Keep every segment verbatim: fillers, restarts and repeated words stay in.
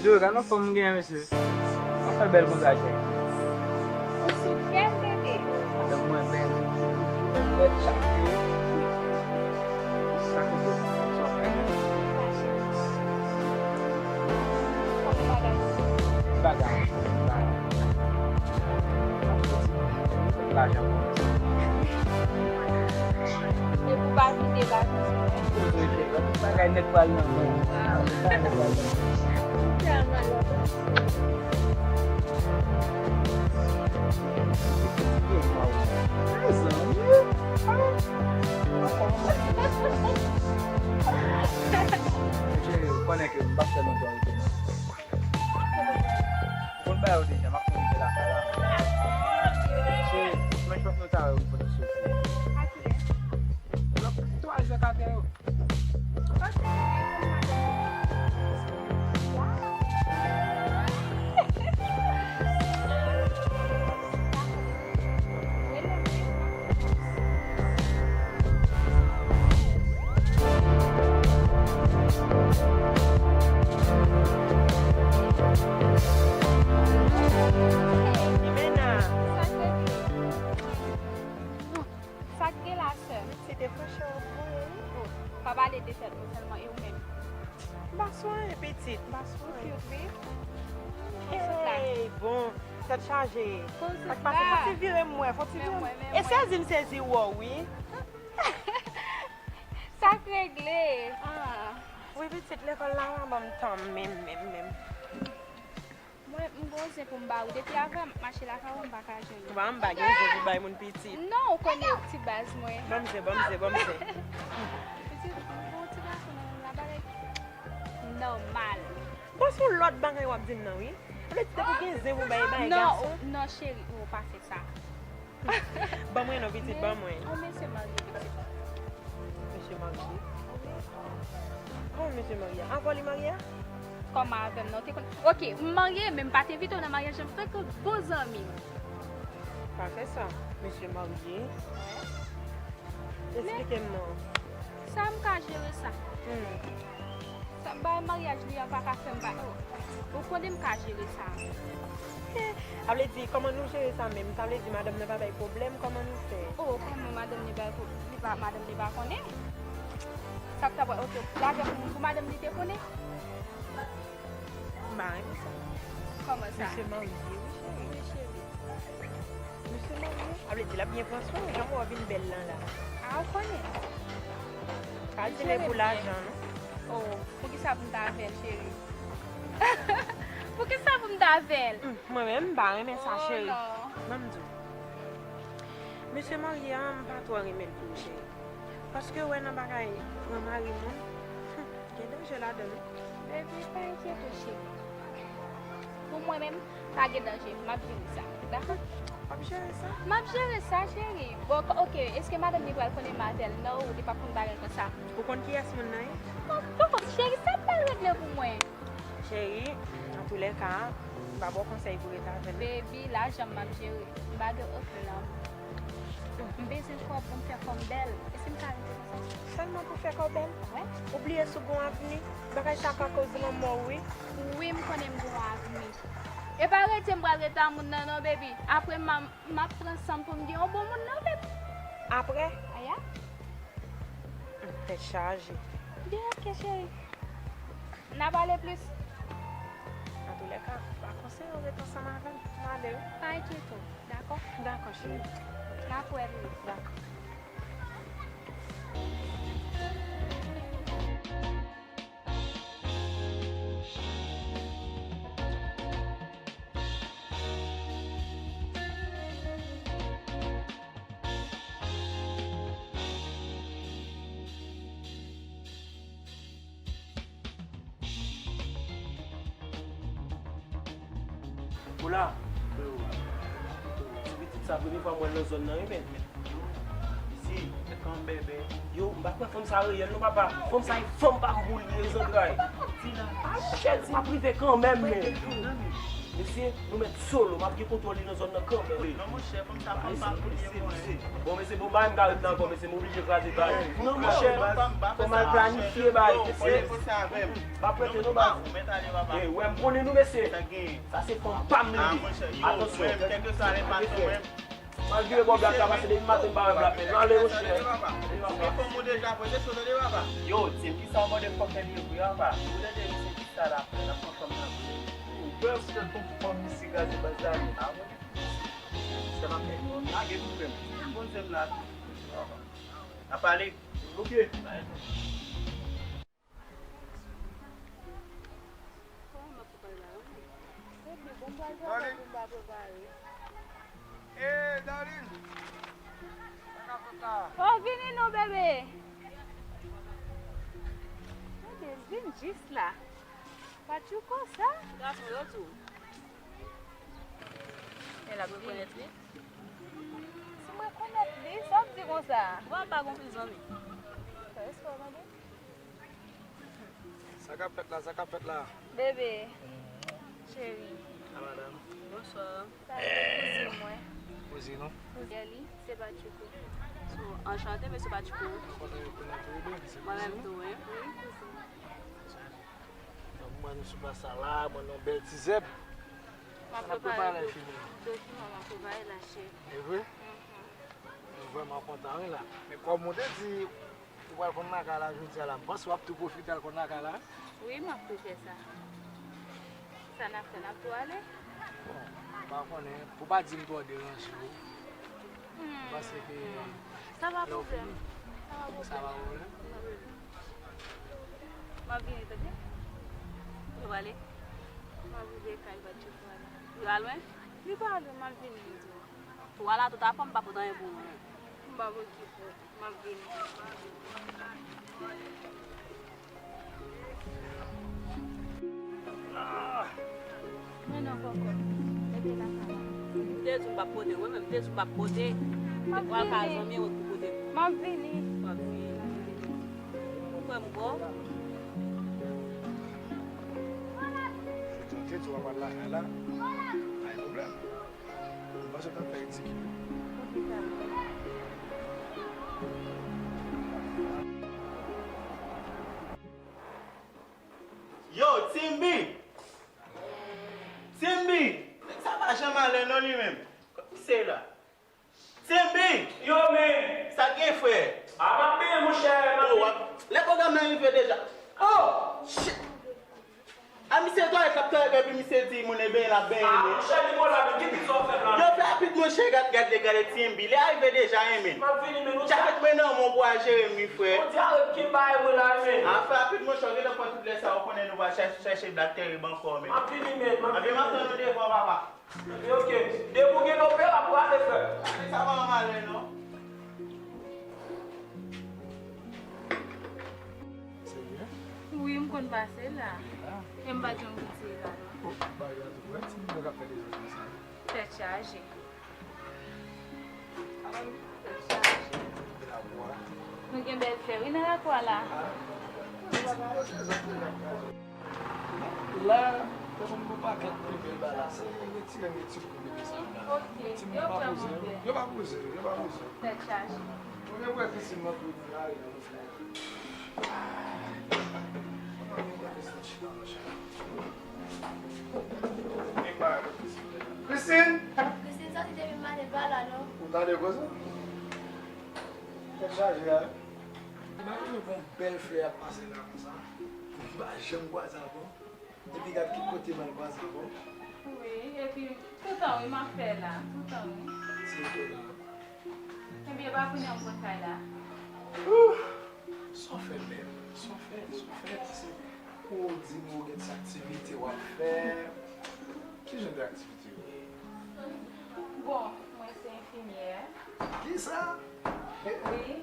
Djora, non, fò m genyen, mesye. Sa fè bèl konsa, cheri. Ou sou kè m, bebe. Madanm mwen bèl. Bèl chak jou. Sa ki bèl? Sa fè bèl. Bagay. Bagay. Lajan pou mwen. E pou pa kite lajan sou mwen. Bagay nèt pral nan men. Bagay nèt pral nan men. Ou tèlman lòt. Mezanmi. Cheri, ou konnen ke m p ap fè lontan rete non. Ou konn bagay yo deja, m ap fè rive lakay la. Cheri, men chòf nou ta wè wi kote soti. A kilè? Nan twa zè, kat è yo. Sa k gen la, sè m? Se te franchman bon, wi. Oh, pa pale de tèt mwen sèlman, e ou menm? M pa sou anyen, pitit, m pa sou anyen. Ou cute, wi. Hey, bon, tèt chaje. Sa k pase? Fò ti vire m wè, fò ti vire m. E sezi m sezi wè w, wi. Sa k regle? Ah. Wi, pitit, lekòl la pa ban m tan menm, menm, menm. Mwen, m gon zen pou m ba ou. Depi avè m ap mache lakay ou, m pa ka jwenn ou. Ou pa wè m pa gen zen pou bay moun, pitit. Non, ou konnen ti baz mwen. Ban m zen, ban m zen, ban m zen. Pitit, m gon ti gason nan menm la, bagay nòmal. Bon, se yon lòt bagay w ap di m nan, wi. Ou vle di depi w gen zen pou bay, bay gason? Non, cheri, ou pa fè sa. Ban mwen non, pitit, ban mwen. Yon mesye marye, pitit. Mesye marye? Kòman mesye marye a? Avè w li marye a? Kòman avè m non, te konn. Oke, m marye, men m pa t envite w nan maryaj lan, m fèk bon zanmi m. Pa fè sa. Mesye marye? Wi. Eksplike m non. Sa m ka jere sa. Hmm. Sa, bay maryaj li an pa ka fè m pa. Oh. Ou konnen m ka jere sa. Sa vle di, kòman nou jere sa menm? Sa vle di, madanm nan pa bay pwoblèm, kòman nou fè? Oh, kòman madanm li bay pwoblèm? Li pa, madanm li pa konnen? Sa k ta pral, oke, lagè pou, pou madanm li te konnen? M pa renmen sa. Kòman sa? Misye marye, wi, cheri. Wi, cheri. Misye marye. Sa vle di l ap byen pran swen w, jan m wè w vin bèl lan la. A, ou konnen. Pa di men pou lajan, non. Oh, poukisa pou m ta avè l, cheri? Poukisa pou m ta avè l? Hmm, mwen menm, m pa renmen sa, cheri. Oh, non. Ban m di w. Mesye marye a, m pa twò renmen l pou ou, cheri. Paske w wè nan bagay pran mari moun, hmm, gen danje ladan l wi. Baby, pa enkyete w, cheri. Pou mwen menm, pa gen danje. M ap jere sa. Dakò? W ap jere sa? M ap jere sa, cheri. Bon, oke, èske madanm li pral konnen m avè l? Non, li p ap konn bagay konsa. Ou konn kiyès moun nan ye? Bon, bon, cheri, sa m pral regle pou mwen. Cheri, antoulèka, m pa ba w konsèy pou w rete avè l. Baby, lajan m ap jere. M pa gen okenn lanmou. M bezwen kòb pou m fè kò m bèl. E si m ka rete konsa? Sèlman pou fè kò w bèl? Wi. Ou bliye si w gen yon avni? Bagay sa ka koz lanmò w, wi. Wi, m konnen m gen yon avni. E pa rete m pral rete a moun nan non, baby. Apre m a, m ap pran san m pou m gen yon bon moun non, baby. Apre? Aya. Tèt chaje. Byen, oke, cheri. N a pale plis. Antoulèka, m pa konseye w ret ansanm avè m. M ale wi. Pa enkyete w, dakò? Dakò, cheri. N ap wè tou. Dakò. Hola. Ti pitit sa premye fwa m wè l nan zòn nan wi, men. Ici, kanmenm bèbè. Yo, m pa kwè fanm sa reyèl non, papa. Fanm sa e fanm pa m pou l ye, zantray. Chèz m ap rive kanmenm, men. Mesye, nou mèt solo, m ap gen kontwòl li nan zòn nan kanmenm. Non, monchè, fanm sa pran m pa premye mwen. Bon, mesye, bon, bagay m ka ret la ankò, mesye, m oblije kraze bagay. Non, monchè, fò m al planifye bagay, mesye. Pa prete non, baz. Ou mèt ale, papa. Eh, wè, m konnen nou, mesye. Sa se fanm pa m li ye. Atansyon. Kèlkeswa lè pa sou mwen. M al vire bò blak la, pase depi maten m pa wè blak, men n ale, monchè. Yo, Tim, kisa w motherfucker li ye vre, papa? Ou tande, misye, kisa l ap fè? L ap pran fanm nan vre. Ou pè se yon fanm misye kraze baz la, men. Ah, wi. Sa m ap fè? Lage pou frè m. Bon, se m la. N a pale. Ok. Kòman m ap prepare la, wi? Epi, bon, m pral travay pou m pa prepare. Eh, Darline! Sa k ap fèt la? Oh, vini non, bebe! Gade, l vin jis la. Patchouko sa? Gason yo tou. E l ap vini. Rekonèt li? Si m rekonèt li, sa w ap di konsa? Ou pa gon pil zanmi. Fè respè w tande. Sa k ap fèt la, sa k ap fèt la? Bebe. Cheri. A, madanm. Bonswa. Sa se kouzin mwen. Kouzin ou? Kouzin li, se Patchouko. So, anchante, mesye Patchouko. Kontan rekonèt ou, bebe, se kouzin ou? Mwen menm tou, wi. Wi, kouzin. Donk, mwen, nou sou plas la, mwen, nan bèl ti zèb. M ap prepare dokiman, m ap prepare la, cheri. E vre? Mhm. Mwen vrèman kontan, wi, la. Men kòm ou te di, ou pral konn lakay la jodi a la, m panse w ap tou pwofite al konn lakay la. Wi, m ap tou fè sa. Sa n ap fè, n ap tou ale? Bon, m pa konnen, pou pa di m twò deranje w. Hmm. M panse ke sa pa pwoblèm. Sa pa pwoblèm. Sa pa pwoblèm? Non. M ap vini, tande? Ou prale? M ap rive kay Patchouko la. Li pa lwen? Li pa lwen, m ap vini, m di w. Tou ala tout afè m pa pot anyen pou ou non. M p ap okipe w. M ap vini. Men non, kòkòt. Mete lakay la. M te di w m p ap pote, wi, men m te di w m p ap pote. M te pral ka zanmi w pou pote. M ap vini. M ap vini. Ou kwè m kwè w? Jodi w te di w ap al lakay la, pa gen pwoblèm. M panse w t ap fè ridikil. Yo, Timbi! Timbi! Nèg sa pa janm ale non li menm. Kòman se la? Timbi! Yo, men! Sa k gen, frè? A, m ap benyen, monchè, m ap benyen. Oh, w ap, lè pwogram nan rive deja. Oh, shit! A, misye twalèt l ap twalèt, epi misye di moun e benyen l ap benyen, men. A, monchè, Nikola, men ki pizza w fè m la? Yo, fè rapid, monchè, gad, gad, gad, gad, Timbi. Lè a rive deja, wi, men. M ap vini, men nou. Djapèt mwen nan men w pou al jere m, wi, frè. On dirait ki bay mwen la, wi, men. A, fè rapid, monchè, w gentan pran tout lè sa, w konnen nou va chèche, chèche Black Terrible ankò, men. M ap vini, men, m ap vini. Anben, m ap tann ou devan, papa. Ok, ok. Depi w gen opera pou ale fè. Sa pa yon malè, non. Serye? Wi, m konn pase la. Wi, la. E m pa t janm konn se la, non. Oh, bagay la tou prè, ti moun yo k ap fè dezòd konsa. Tèt chaje. Tèt chaje. Nou gen bèl flè, wi, nan lakou a la. La, te konn gon pakèt pi bèl ba la, se retire, retire pou mete sa la. Ok, ti moun yo pa poze, yo pa poze, yo pa poze. Tèt chaje. Premye bwè pisin nan tou, la, la. Christine! Christine soti depi maten pa la non. Ou tande koze? Tèt chaje a. Imajine gon bèl flè ap pase la konsa. M pa janm kwaze avè w. Epi gad ki kote m al kwaze avè w. Wi, epi toutan wi m ap fè la, toutan wi. Ti moto la. Ebyen pa kounye a m konn kay la. Ouh! Sa w fè menm? Sa w fè? Sa w fè? Paske ou di m ou gen ti aktivite w ap fè. Ki jan de aktivite w ye? Bon, mwen se enfimyè. Kisa? Wi.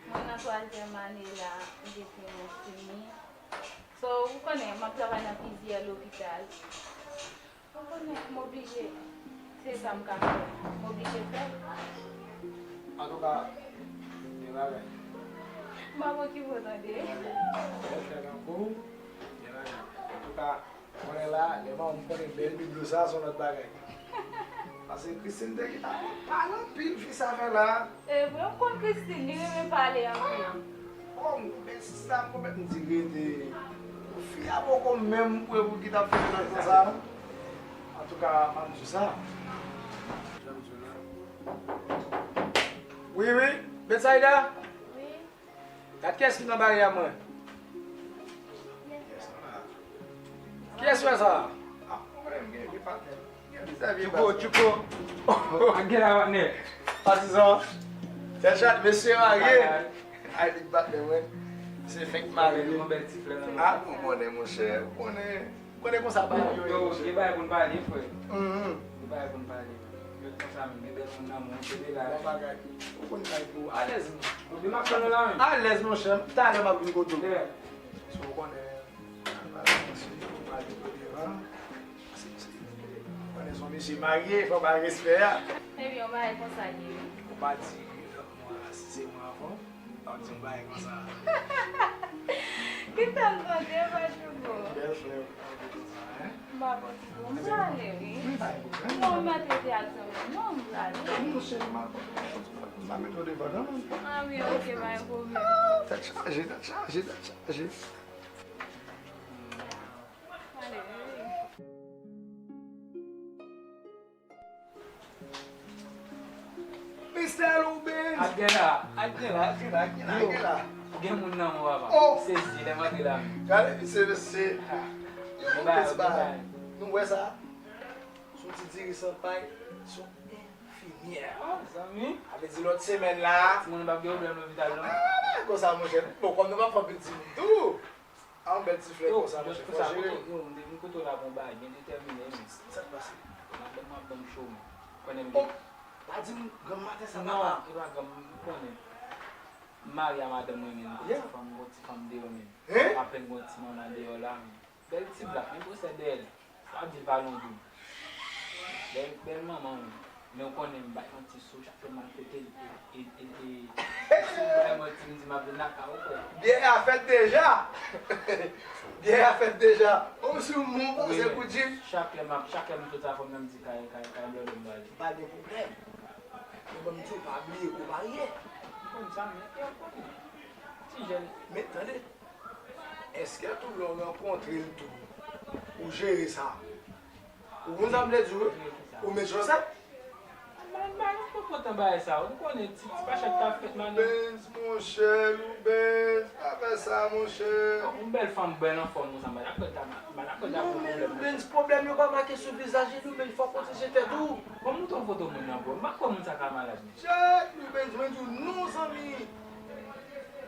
Mwen nan twazyèm ane la, m gen pou mwen fini. So, ou konnen, m ap travay nan plizyè lopital. Ou konnen, m oblije, se sa m ka fè. M oblije fè l. Antouka, gen bagay. M ap okipe w tande. Gen bagay. Bèl fè tankou, gen bagay. Antouka, Konnen la, lè m konnen bèl biblo sa, se yon lòt bagay. Paske Christine te gentan pale anpil, fi sa fè la. E vre, m konn Christine, li renmen pale anpil. Bon, m konn bèl sista, m konn bèl, m di rete. Fi a poko menm prè pou ki t ap fè lòt konsa, non. Antouka, m ap di sa. Jan m di w la. Wi, wi, Betsaida? Wi. Gad kiyès ki nan baryè mwen. Kiyès wè sa? Ah, mwen menm gen, gen patnè. Gen plizyè vye Tchouko, baz. Tchouko. Ak gen la patnè. Patizan. Tèt chat, mesye marye. Ay, big patnè mwen. Se fenk marye. Yon bèl ti flè nan men. Ah, ou konnen, monchè. Ou konnen. Konnen konsa bagay yo ye, monchè. Yo, gen bagay pou n pale, frè. Mhm. Gen bagay pou n pale. Yo konsa menm, gen bèl moun nan moun, se de la. Bon bagay. Ou konn kay pou alèz, non. Ou di m ap tann ou la menm. Alèz, monchè. Talè m ap vin kote w. Yeah. So, ou konnen, ou konnen se yon mesye marye, fò bay respè a. Ebyen, yon bagay konsa li ye, wi. Ou pa di, mwen, si se mwen avan. Ou di yon bagay konsa. Kite m tande, pa Tchouko. Bèl flè, ou konn konsa, hein? M pa konn Tchouko. M prale, wi. Non, m pa trete ak zanmi m. Non, m prale. Non, cheri, m pa konn. M pa mete w devan, non, non. Ah, wi, ok, pa gen pwoblèm. Tèt chaje, tèt chaje, tèt chaje. Ale, wi. Mister Loubens! Al gen la, al gen la, al gen la, al gen la, al gen la. Ou gen moun nan men w, papa. Oh! Sezi, lè m antre la menm. Gade misye, mesye. Yo, bon, plis bagay. Nou wè sa? Se yon ti diri san pay, se yon enfimyè. Ah, zanmi. Sa vle di lòt semèn la. Timoun yo p ap gen pwoblèm lopital, non? Ah, konsa, monchè. Bon, kòm nou p ap fè anpil timoun tou. A, yon bèl ti flè konsa, monchè, fò jere. Yo, m te vin kote w la pou yon bagay byen detèmine, men. Sa k pase? Madanm mwen ap ban m cho, men. Konnen m... Oh, pa di m granm maten sa, papa. Non, e pa granm, m konnen. M marye a madanm mwen, men, m gon ti fanm, m gon ti fanm deyò, men. Hein? M apèn gon ti manman deyò la, men. Bèl ti blak, men gwosè dèyè l. W ap di l pa lon dou. Bèl, bèl manman, wi. Men w konnen m bay manti sou chak fwa m al kote l. E, e, e, e, si w bay manti, m di m ap vin lakay ou, frè. Byè a fèt deja! Byè a fèt deja! Kòmsi w moun panse pou di. Chak lè m ap, chak lè m sot sa fò m menm di kay, kay, kay blòdè m prale. Pa gen pwoblèm. Men ban m di w, pa bliye kou marye. M konn sa, men, e w konnen. Ti jèn. Men tande. Èske tou lè w rankontre l tou, ou jere sa? Ou konn sa m vle di w, wi? Ou met chosèt? M pa, m pa, m pa kontan bagay sa yo. Ou konnen ti, ti pachèt k ap fèt, madanm. Loubens, monchè, Loubens, pa fè sa, monchè. Yon bèl fanm bèl anfòm konsa, m pa dakò ta, m pa dakò ta pran pwoblèm. Loubens, pwoblèm yo pa make sou vizaj li, Loubens, fò w pwoteje tèt ou. Ban m montre yon foto moun nan, bro. M pa kwè moun sa ka malad, men. Jay, Loubens, mwen di w non, zanmi.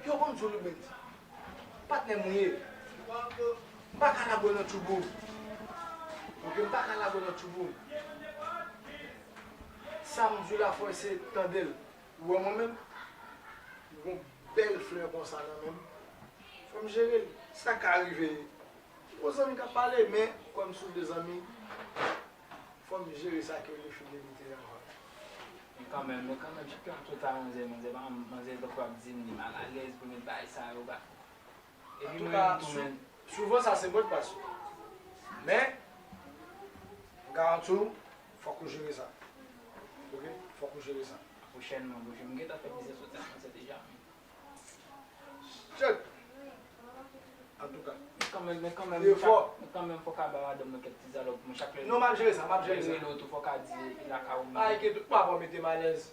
Yo, ban m di w, Loubens. Patnè m ou ye. M pa ka lage w nan tchoubou. Ok, m pa ka lage w nan tchoubou. Sa m di w la, fò w eseye tande l. Ou wè mwen menm, m gon bèl flè konsa nan men m. Fò m jere l. Sa ka rive. M gon zanmi k ap pale, men kòm sou de zanmi, fò m jere sa ke le fidelite a. Men kanmenm, men kanmenm, chak lè m sot a manzè, manzè pa, manzè tankou ap di m li malalèz pou met bagay sa yo ba. Epi mwen menm tou, men. Antouka, sou, souvan sa se mwen k pase. Men, m garanti w, fòk ou jere sa. Ok? Fòk ou jere sa. Pwochènman, pwochènman. M gentan fè plizyè soti a manzè deja, men. Chèk! Antouka. Men kanmenm, men kanmenm, men kanmenm, fòk a ba madanm mwen kèk ti dyalòg pou mwen chak lè. Non, m ap jere sa, m ap jere sa. Lè m rele w tou, fòk a di lakay ou. Pa enkyete w, pa fò mete m alèz.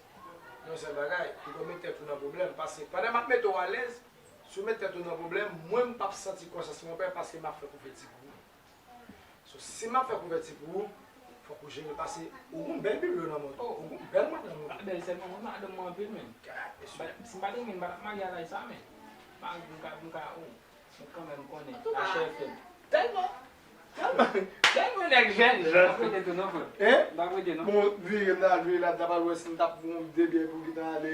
Yon sèl bagay, ou konn met tèt ou nan pwoblèm, paske pandan m ap mete w alèz, si w met tèt ou nan pwoblèm, mwen m p ap santi konsyans mwen prè paske m ap fè kouvèti pou ou. So, si m ap fè kouvèti pou ou, fòk ou jere l, paske ou gon bèl biblo nan men w tou. Ou gon bèl madanm wi. Pa bèl sèlman, mwen madanm mwen anpil, men. Si m pa te gen, m pa t ap marye a laj sa, men. M ka, m ka, oh. Men kanmenm, m konnen, lachè fèb. Tèlman, tèlman, tèlman nèg jèn jan. M pa prete tou non, frè. Hein? M pa prete non. Bon, vire m nan, vire la, ta pral wè si m t ap pran de byè pou gentan ale.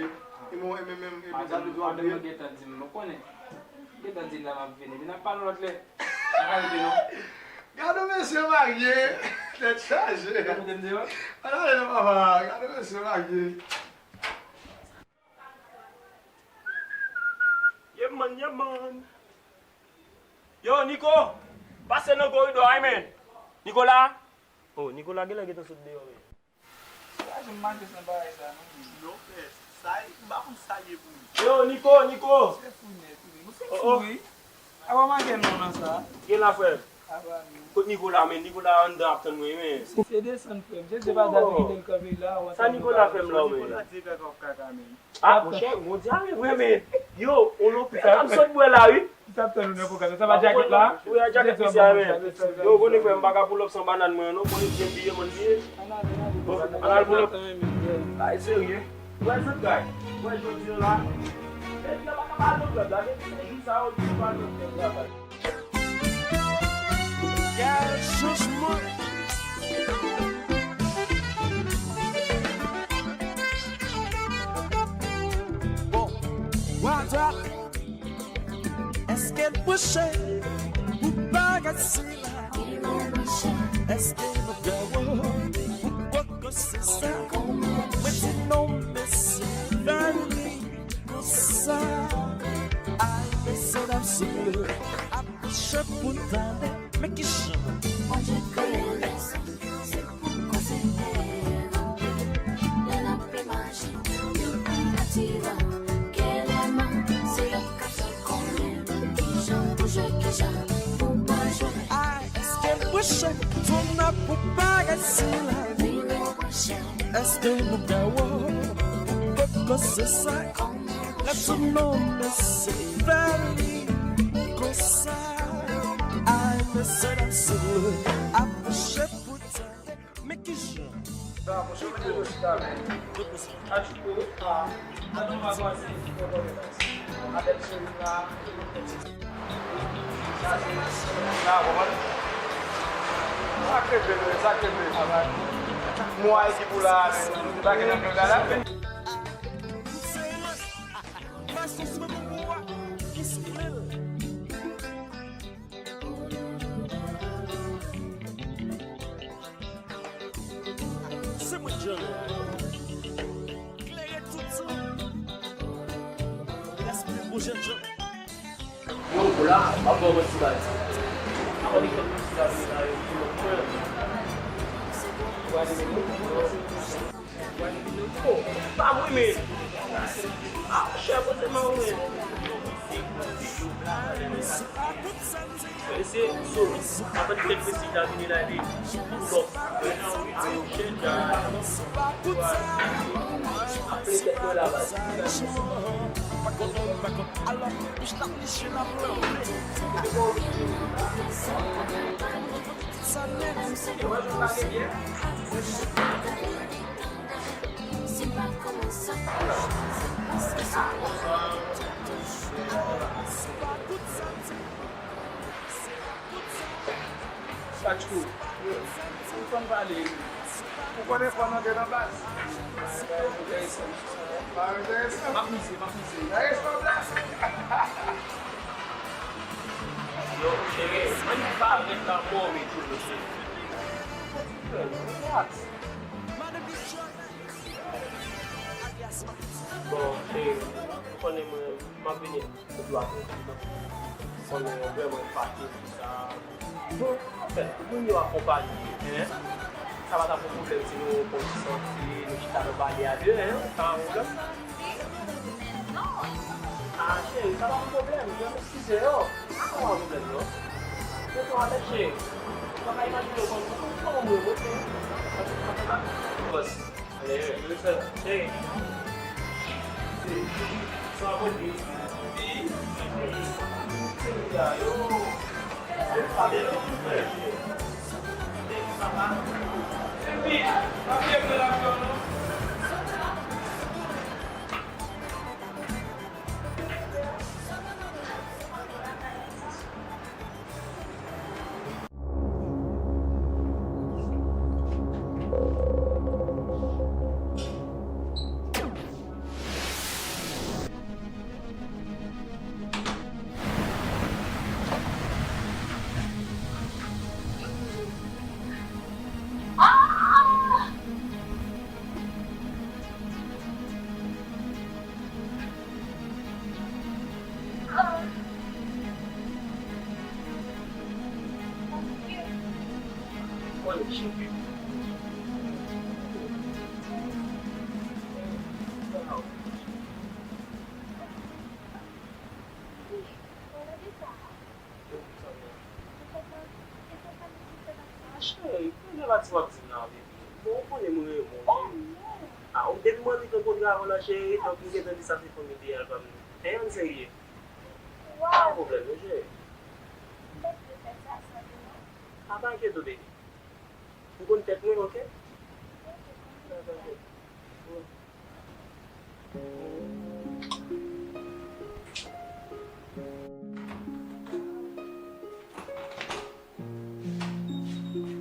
E mwen, e men, men, e men, sa m di w ap vire. Madanm mwen gentan di m, ou konnen. Gentan di l la m ap vini. Vin ap pale lòt lè. M pa prete non. Gade yon mesye marye, tèt chaje. Ou pa koute m di yo? Pa ale non, papa. Gade yon mesye marye. Yeah, man, yeah, man. Yo, Nico! Pase nan koridò a wi, men. Nikola? Oh, Nikola genlè gentan sot deyò, men. Ou pa janm mache san bagay sa, non, men. Non, frè. Sa, m pa konn sa l ye pou ou. Yo, Niko, Niko! Se fou nèt, wi. Ou se fou, wi. Apa manke non nan sa. Gen la, frè m. Apa non. Kot Nikola, men? Nikola anndan ap tann mwen, men. Se desann, frè m. Se de pa dat ou kite l kanpe la. Sa Nikola fè m la, men? Nikola di kaka w ap kaka, men. Ah, monchè, Bondye a, men, vre, men. Yo, on lopital, m sot bwè la, wi. Li t ap tann ou nan pwogram nan. Sa pa djakèt la? Wi, a djakèt misye a, men. Yo, konnen, frè m, m pa ka pull up san banàn mwen, non. Konnen, jen biye, mwen biye. Ann al, ann al, ann al pull up. Ay, serye. Wè zot kay. Wè jodi a la. Epi yo pa ka ba nou klèb la. Depi se jou sa yo di pa nou klèb la. Gade chanjman. Bon, what up? Èske n pwoche pou bagay sila? Èske nou dawo pou kòk se sa? Mwen di non, mesye, vini konsa. Ay, mesye, dam, sou ap pwoche pou tande. Men kijan? Bondye kreye lèzòm, se pou konsidere. Lè n ap imajine, nou pi atiran ke lè man se lòt k ap fè konnen kijan pou jwe, kijan pou pa jwe. Ay, èske n pwoche, tourna pou bagay sila? Wi, nou pwoche. Èske nou dawo pou kòk se sa? N ap sou non, mesye, vini konsa. Ay, mesye, dam, sou ap pwoche pou tande. Men kijan? Sa, monchè, mete dosye la, men. Kot dosye? Atchouko, a, adan m a kwaze, fè konfyans. Avèk seri la, la, ou konprann? Sa k rive, men, sa k rive. Mwa ekip ou la, men, nou debake nan plen gala, men. Maestro sou mwen pou ou a, ki soufle l. Se mwen John. Klere tout tan. Respè pou jènjan. Yo, pou la, m ap ba w yon ti bagay. Avan li fè yon ti bagay la, yo, pou lòt pwen. Ou gade men nou. Oh, pa mwen, men. Ah, monchè, kote m a ou, men? Mesye, so, avan kèk mesye ta vini la, li. Bon, ah, monchè, ja. Aple kèk mwen la, baz. Patchko, ou konn pale. Ou konnen fò n antre nan baz. Pa enteresan. M ap mize, m ap mize. Yo, cheri, ann pa ret la mò, men tou, mesye. Relax. Bon, cheri, ou konnen mwen, m ap vini. Ou dwe akonpli, non. Konnen vrèman m fache pou sa. Bon, anfèt, moun yo akonpanye, en. Sa pa t ap yon pwoblèm si nou pran ti santi, nou chita, nou pale a de, en. Sa pa yon pwoblèm? Ah, cheri, sa pa yon pwoblèm. Vrèman, eskize yo. Sa pa yon pwoblèm, non. Mete w alèz, cheri. Ou pa ka imajine w kòm, kòm, kòm mwen, mwen, cheri. Bòs. Cheri, kounye a la ti w ap di m nan, baby. Bon, ou konnen mwen renmen w, cheri. Ah, depi mwen rive kontre avè w la, cheri, donk m gentan di sa se fanm ideyal pa m nan. Hein, ann serye. Pa gen pwoblèm, non, cheri. Ah, pa enkyete w, baby. Ou konn tèt mwen, oke?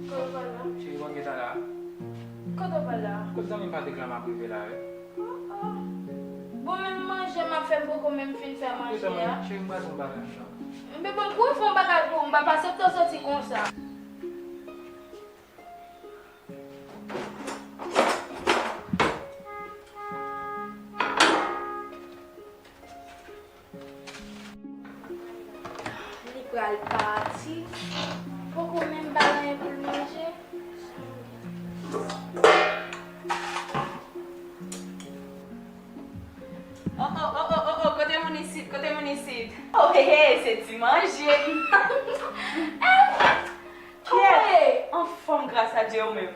Kote w pral la? Cheri, w ap gentan la? Kote w pral la? Kot zanmi m Patrick la m ap rive la, wi. Oh, oh. Bon, menm manje m ap fè m poko menm fin fè manje a. Cheri, m pral fè yon bagay ankò. Men bon, pou w fè yon bagay pou ou, m p ap aksepte w soti konsa. Li pral pati. Poko menm bay anyen pou l manje. Oh, oh, oh, oh, oh, oh, kote moun isit, kote moun isit? Oh, he, he, se ti manje. Kiyès? Anfòm, gras a Dye, ou menm?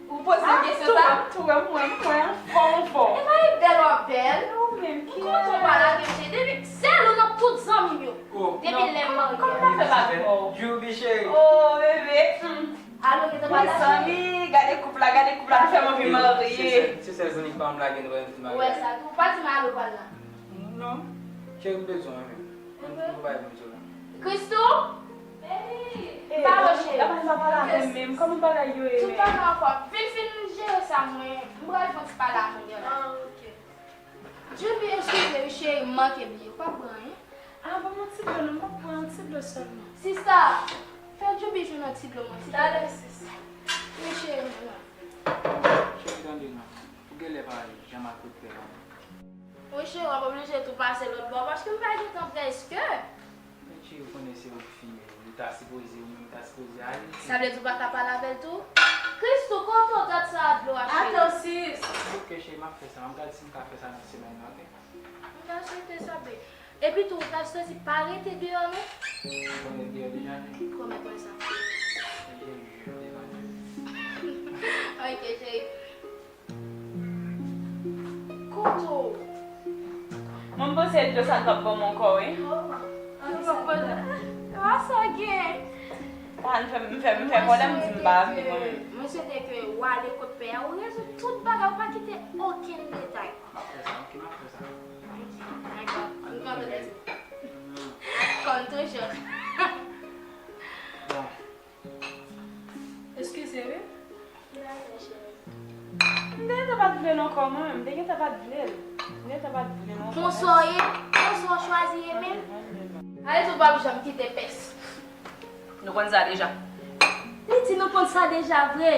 Ou poze m kesyon sa? Tou wè, tou wè, mwen, mwen, anfòm, anfòm. E pa e bèl w ap bèl. Ou menm, kiyès? M kontan w pa lage m, cheri. Depi sèl ou nan tout zanmi m yo. Depi lè m marye a. Kòman w fè pa vin wè w? Djoubi, cheri. Oh, bebe. Alo, gentan pa lage. Mezanmi, gade koup la, gade koup la, nou fè m anvi marye. Se sèl zanmi pa m lage nou wè m fin marye. Ou wè sa tou, ou pa di m alo pral la. Non. Cheri, m bezwen w, wi. Mwen, mwen pa bezwen w la. Christoo? Baby! Pale, cheri. Gade, m pa pale avè m menm. Kòman bagay yo ye, menm? Tout bagay ankò. Vin fin jere sa, mwen. M pral fè yon ti pale ak moun yo la. Ah, ok. Djoubi, eskize, wi, cheri, m manke bliye. Ou pa pran anyen? Ah, ban m yon ti dlo, non, m p ap pran yon ti dlo sèlman. Sista, fè Djoubi jwenn yon ti dlo, mwen, silvouplè. Talè, sis. Wi, cheri, mwen la. Cheri, tande non. Ou genlè pa janm ak repè non. Wi, cheri, w ap oblije tou pase lòt bò, paske m pa gen tan prèske. Men cheri, ou konnen se ou ki fimen, ou ta sipoze, ou menm ta sipoze ale. Sa vle di ou pa ka pale avè l tou? Christoo, kote w dat sa a dlo a, cheri? Atann, sis. Ok, cheri, m ap fè sa. M ap gade si m ka fè sa nan semèn nan, ok? M ta swete sa, babe. Epi tou, ou ta sezi pa rete deyò, non? Ou konnen deyò deja, non? Pwomèt mwen sa. Ebyen, jure devan Dye. Ok, cheri. Koto. Mwen, m panse dlo sa n p ap ban m ankò, wi. Oh, ann fè sa gen. Pa n fè m, m fè, m fè vòlè, m di m pa vle mwen menm. Mwen swete ke w ale kot pè a, ou rezoud tout bagay, ou pa kite okenn detay. M ap fè sa, ok, m ap fè sa. Ok, dakò. M kontan de sa. Kòm toujou. Bon. Eskize, wi. M te gentan pa t vle l ankò, mwen menm. M te gentan pa t vle l. M te gentan pa t vle l ankò. Konsa w ye, konsa w chwazi ye menm. Ale tou, w p ap janm kite pès. Nou konn sa deja. Li di nou konn sa deja vre.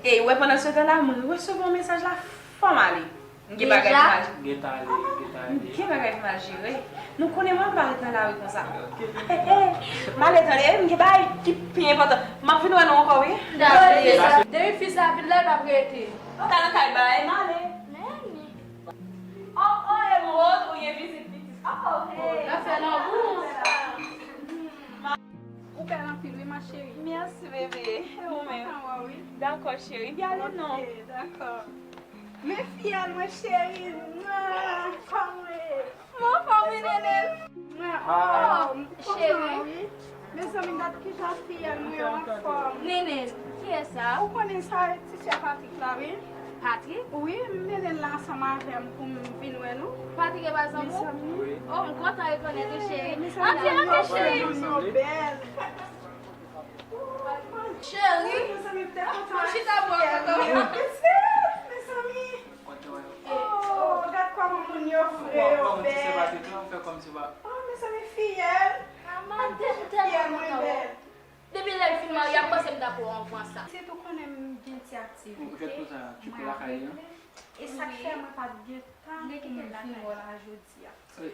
Ey, ou wè, pandan se tan la, mwen resevwa mesaj la, fò m ale. M gen bagay pou m al jere. Gentan ale, gentan ale. M gen bagay pou m al jere. Nou konnen mwen m pa ret nan lari konsa. Eh, eh, m ale tande, m gen bagay ki pi enpòtan. M ap vin wè nou ankò, wi. Dakò. Depi fi sa vin la, l p ap rete. Ou ka nan kay bay, m ale. Men. Oh, oh, e mwen ou ye vizit pitit. Oh, hey. Zafè nan bous. Ou bèl anpil, wi, ma chérie. Mèsi, bebe. E ou menm? Mwen kontan wè w, wi. Dakò, cheri. Byen ale non. Ok, dakò. Men fiyèl mwen cheri, mwen, kòman w ye? Mwen anfòm wi, Nene. Mwen, oh, cheri. Mezanmi, gad kijan fiyèl mwen yo anfòm. Nene, kiyès sa? Ou konnen sa, ti sè Patrick la, wi. Patrick? Wi, m mennen l la ansanm avè m pou m vin wè nou. Patrick e pa zanmi w? Mezanmi. Oh, m kontan rekonèt ou, cheri. Antre, antre, cheri. Moun yo bèl. Cheri, mezanmi, m tèlman kontan. Chita bò kòkò. Mezanmi. Oh, gad kòman moun yo fre, yo bèl. Oh, mezanmi, fiyèl. Gad de fiyèl mwen bèl. Depi lè l fin marye, ap panse m ta pran yon pran sa. Pitit ou konnen m gen ti aktivite. Mwen rele. E sa k fè mwen pa t gen tan pou m vin wè w la jodi a. Men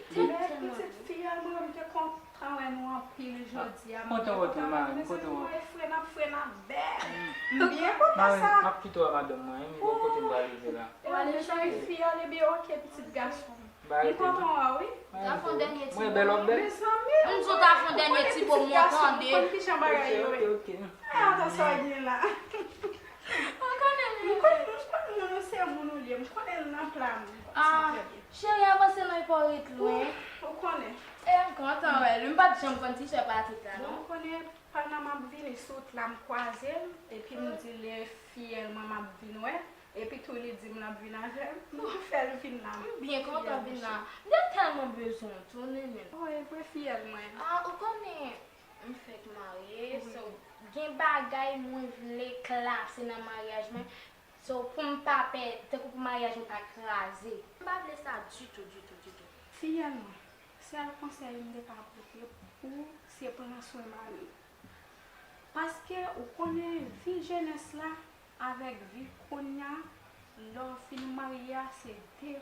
pitit fiyèl mwen, m te Kontan wè nou anpil jodi a. M kontan wè w tou, mari. M kontan wè w. Mwen fre n ap fre n ap bèl. M byen kontan sa. Mari, m ap kite w a madanm mwen, wi, m gen kote m pral rive la. Wale cheri fi a, li byen, oke, pitit gason. M kontan wè w, wi. Ta fè yon dènye ti po. Mezanmi, m di w ta fè yon dènye ti po, mwen tande. Konn kijan bagay yo ye. Fè atansyon ak gen la. Ou konnen, m konnen, m konnen moun ou se moun ou ye. M konnen l nan pla m. Ah, cheri, avanse non, e pa w ret lwen. Ou konnen. E m kontan wè l. M pa t janm konn ti sè Patrick la, non. Ou konnen, pandan m ap vini sou wout la, m kwaze l, epi m di l e fiyèl mwen m ap vin wè, epi tou li di m l ap vin avè m. Bon, fè l vin la. M byen kontan vin la. M te tèlman bezwen w tou, nenenn. Oh, e vre fiyèl mwen. Ah, ou konnen, m fèk marye, so, gen bagay mwen vle klase nan maryaj mwen. So, pou m pa pè, tankou pou maryaj mwen pa kraze. M pa vle sa ditou, ditou, ditou. Fiyèl mwen, sèl konsèy m te ka pote pou ou, se pran swen mari w. Paske ou konnen vi jenès la avèk vi kounye a, lè w fin marye a, se de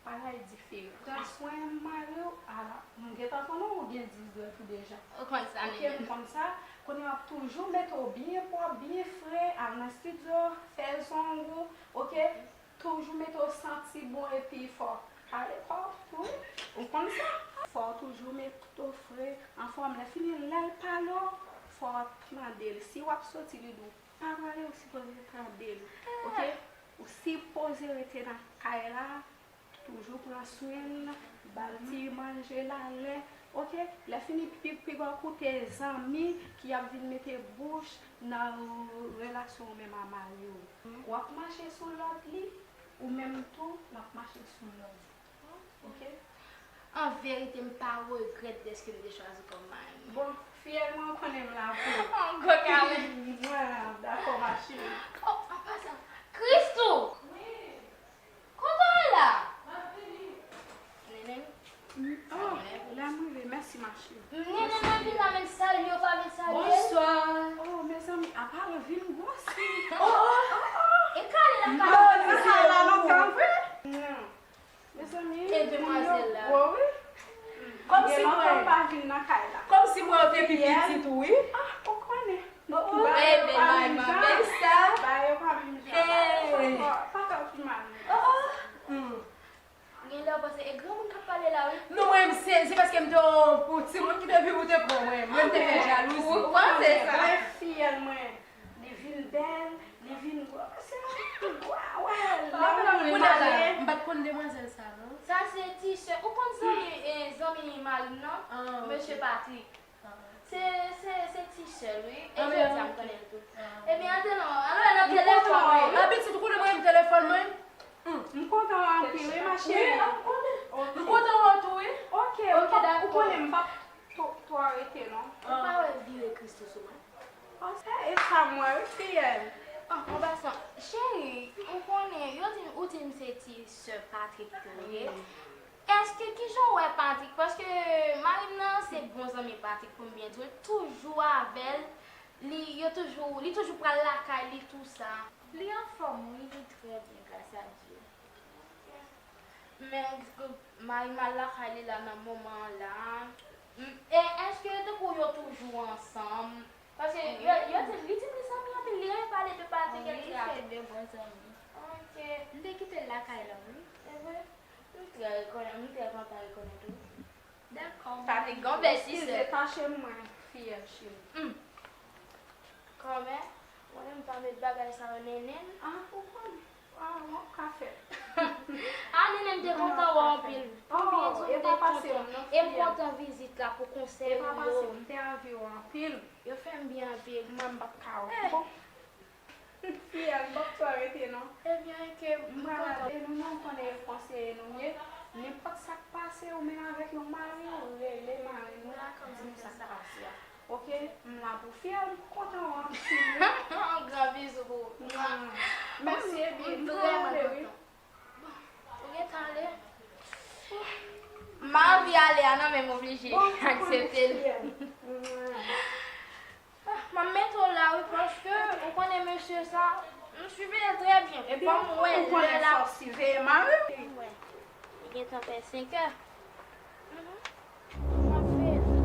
bagay diferan. Pran swen mari w, a, m gentan konnen ou gen diz dwèt ou deja. Ou konn sa, oke, m konn sa. Kounye a w ap toujou mete w byen pwòp, byen fre, al nan estidyo, fè zong ou, oke? Toujou mete w santi bon epi fò w pale kò w tou, wi. Ou konn sa. Fò w toujou mete w fre, anfòm. Lè fini, lè l pale w, fò w tande l. Si w ap soti, li di w pa prale, ou sipoze tande l. Oke? Ou sipoze rete nan kay la, toujou pran swen l, ba l ti manje la lè. Oke? Lè fini, pi, piga w koute zanmi ki ap vin mete bouch nan relasyon w menm a mari w. W ap mache sou lòd li, ou menm tou, l ap mache sou lòd ou. Oke? An verite, m pa regrèt dèske m te chwazi w kòm mari m. Bon, fiyèl mwen, ou konnen m la pou ou. Yon gwo kare. Mwen dakò, ma chérie. Oh, an pasan, Christoo! Wi. Kote w ye la? M ap vini. Nenenn. Oh, la m rive. Mèsi, ma chérie. Nenenn, mwen vin la, men salye w pa vin salye. Bonswa. Oh, mezanmi, apa l vin gwo si. Oh, oh, oh, oh. E kale la, kale la. Sa la lontan vre. Non. Mezanmi, e demwazèl la. Gwo, wi. Kòmsi mwen pa vin nan kay la. Kòmsi mwen te pi piti tou, wi. Ah, ou konnen. Bebe, bay manman sa. Ba yo pa menm jan. Hey. Pa fè w pi mal. Oh, oh. Hmm. Genlè w panse e granmoun k ap pale la, wi. Non, mwen, m sezi paske m te yon timoun ki te vin pou te pran mwen. Mwen, m te fè jalouzi. Ou panse sa? Mwen, fiyèl mwen, li vin bèl, li vin gwo. Se yon gwo, wè, lè mwen vin marye. M pa t konn demwazèl sa, non. Sa se ti sè. Ou konn zanmi, eh, zanmi mari m nan? Ah, ok. Mesye Patrick. Se, se, se ti sè l, wi. E jodi a m konnen l tou. Ebyen, antre non. Alò, nan telefòn mwen. Abitud, ou konnen mwen, telefòn mwen. M kontan wè w anpil, wi, ma chérie. Wi, m konnen. M kontan wè w tou, wi. Ok, ok, dakò. Ou konnen m p ap twò, twò rete, non. Ou pa wè vire Christoo sou mwen? Oh, se, e sa m wè, wi, fiyèl. Ah, an pasan, cheri, ou konnen, yo di, ou di m se ti sè Patrick ou ye. Èske kijan w wè Patrick? Paske mari m nan se bon zanmi Patrick, pou m byen di w, li toujou avè l, li, yo toujou, li toujou pral lakay li, tou sa. Li anfòm, wi, li trè byen, gras a Dye. Men, mari m al lakay li la nan moman an la. M, e èske tankou yo toujou ansanm? Paske yo, yo di, li di m li zanmi anpil, li renmen pale de Patrick, etsetera. Wi, se de bon zanmi. Ok. M te kite l lakay la, wi. E vre? M trè rekonè-, m trè kontan rekonèt ou. Dakò. Patrick gon bèl ti sè. Eskize, tache m mwen, fiyèl cheri. Hmm. Kòmè, mwen menm pa met bagay sa yo, nenenn. Ah, ou konn. Ah, w ap ka fè. Ah, nenenn, m te kontan wè w anpil. Oh, e pa pase m non, fiyèl. E m kontan vizit la pou konsèy ou yo. E pa pase m, m te anvi w anpil. Yo fè m byen anpil. Mwen, m p ap ka wè w. Fiyèl, m p ap twò rete non. Ebyen, ke m kontan. E nou menm, ou konnen e konseye nou ye. Nenpòt sa k pase ou menm avèk yon mari w, rele mari nou, di nou sa k pase a. Ok, m la pou fiyèl, m kontan wè w anpil wi. Yon gran bizou pou ou. Mèsi, ebyen, m vrèman kontan. Bon, ou gentan ale? M anvi ale a non, men m oblije aksepte l. Ah, m ap mete w la wi, paske ou konnen mesye sa, m siveye l trè byen. Ebyen, ou konnen fò w siveye mari w. Wi. Li gentan fè senkè. Mhm. M ap veye l.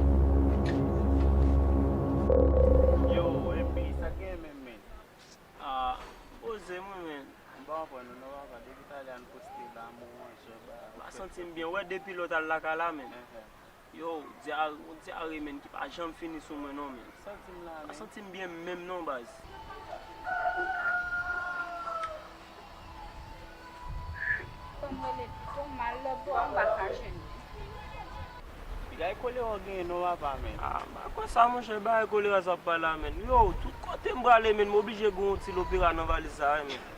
Santi m byen, wè depi lè w t al lakay la, menn. Yo, dyare, yon dyare, menn, ki pa janm fini sou mwen, non, menn. Santi m la, menn. Pa santi m byen menm, non, baz. Fò m rele pito mal lòt bò an, m pa ka jwenn li. Piga e kolera w genyen non papa, menn. Ah, m pa kwè sa, monchè, bagay kolera sa w ap pale la, menn. Yo, tout kote m prale, menn, m oblije gen yon ti lopera nan valiz sa, wi, menn.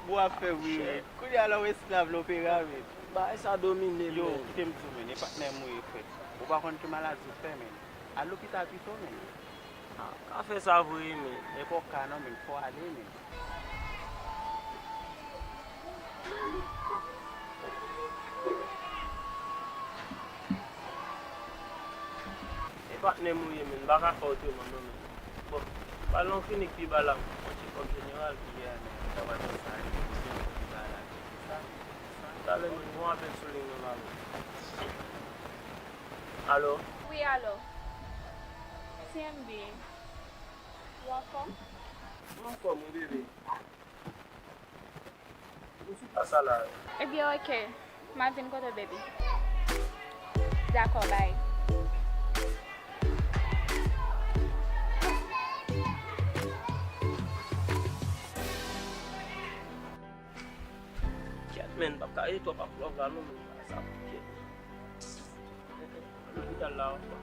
Bon afè wi, menn. Kounye a la w esklav lopera, menn. Bagay sa domine m, menn. Yo, kite m di w, menn, e patnè m ou ye, frè. Ou pa konn ki maladi w fè, menn. Al lopital pito, menn. Ah, ka fè sa vre, men. Men fò w ka non, men fò w ale, men. E patnè m ou ye, men. M pa ka fè otreman, non, men. Bon, pa nan klinik pi ba la, yon tchekòp jeneral. Yeah, men. Sa pa nan sa, men. Pi ba la, men. Sa, sa. Talè, men, bon apèl sou liy nan, la, men. Alo? Wi, alo. T M B. Ou anfòm? Mwen anfòm, wi, bebe. Ou sou plas la, la. Ebyen, oke. M ap vin kote w, baby. Dakò, bay. Kèt, menn, m p ap ka rete twòp ap lòv la, non, menn. Sa, kèt. Lopital la ankò.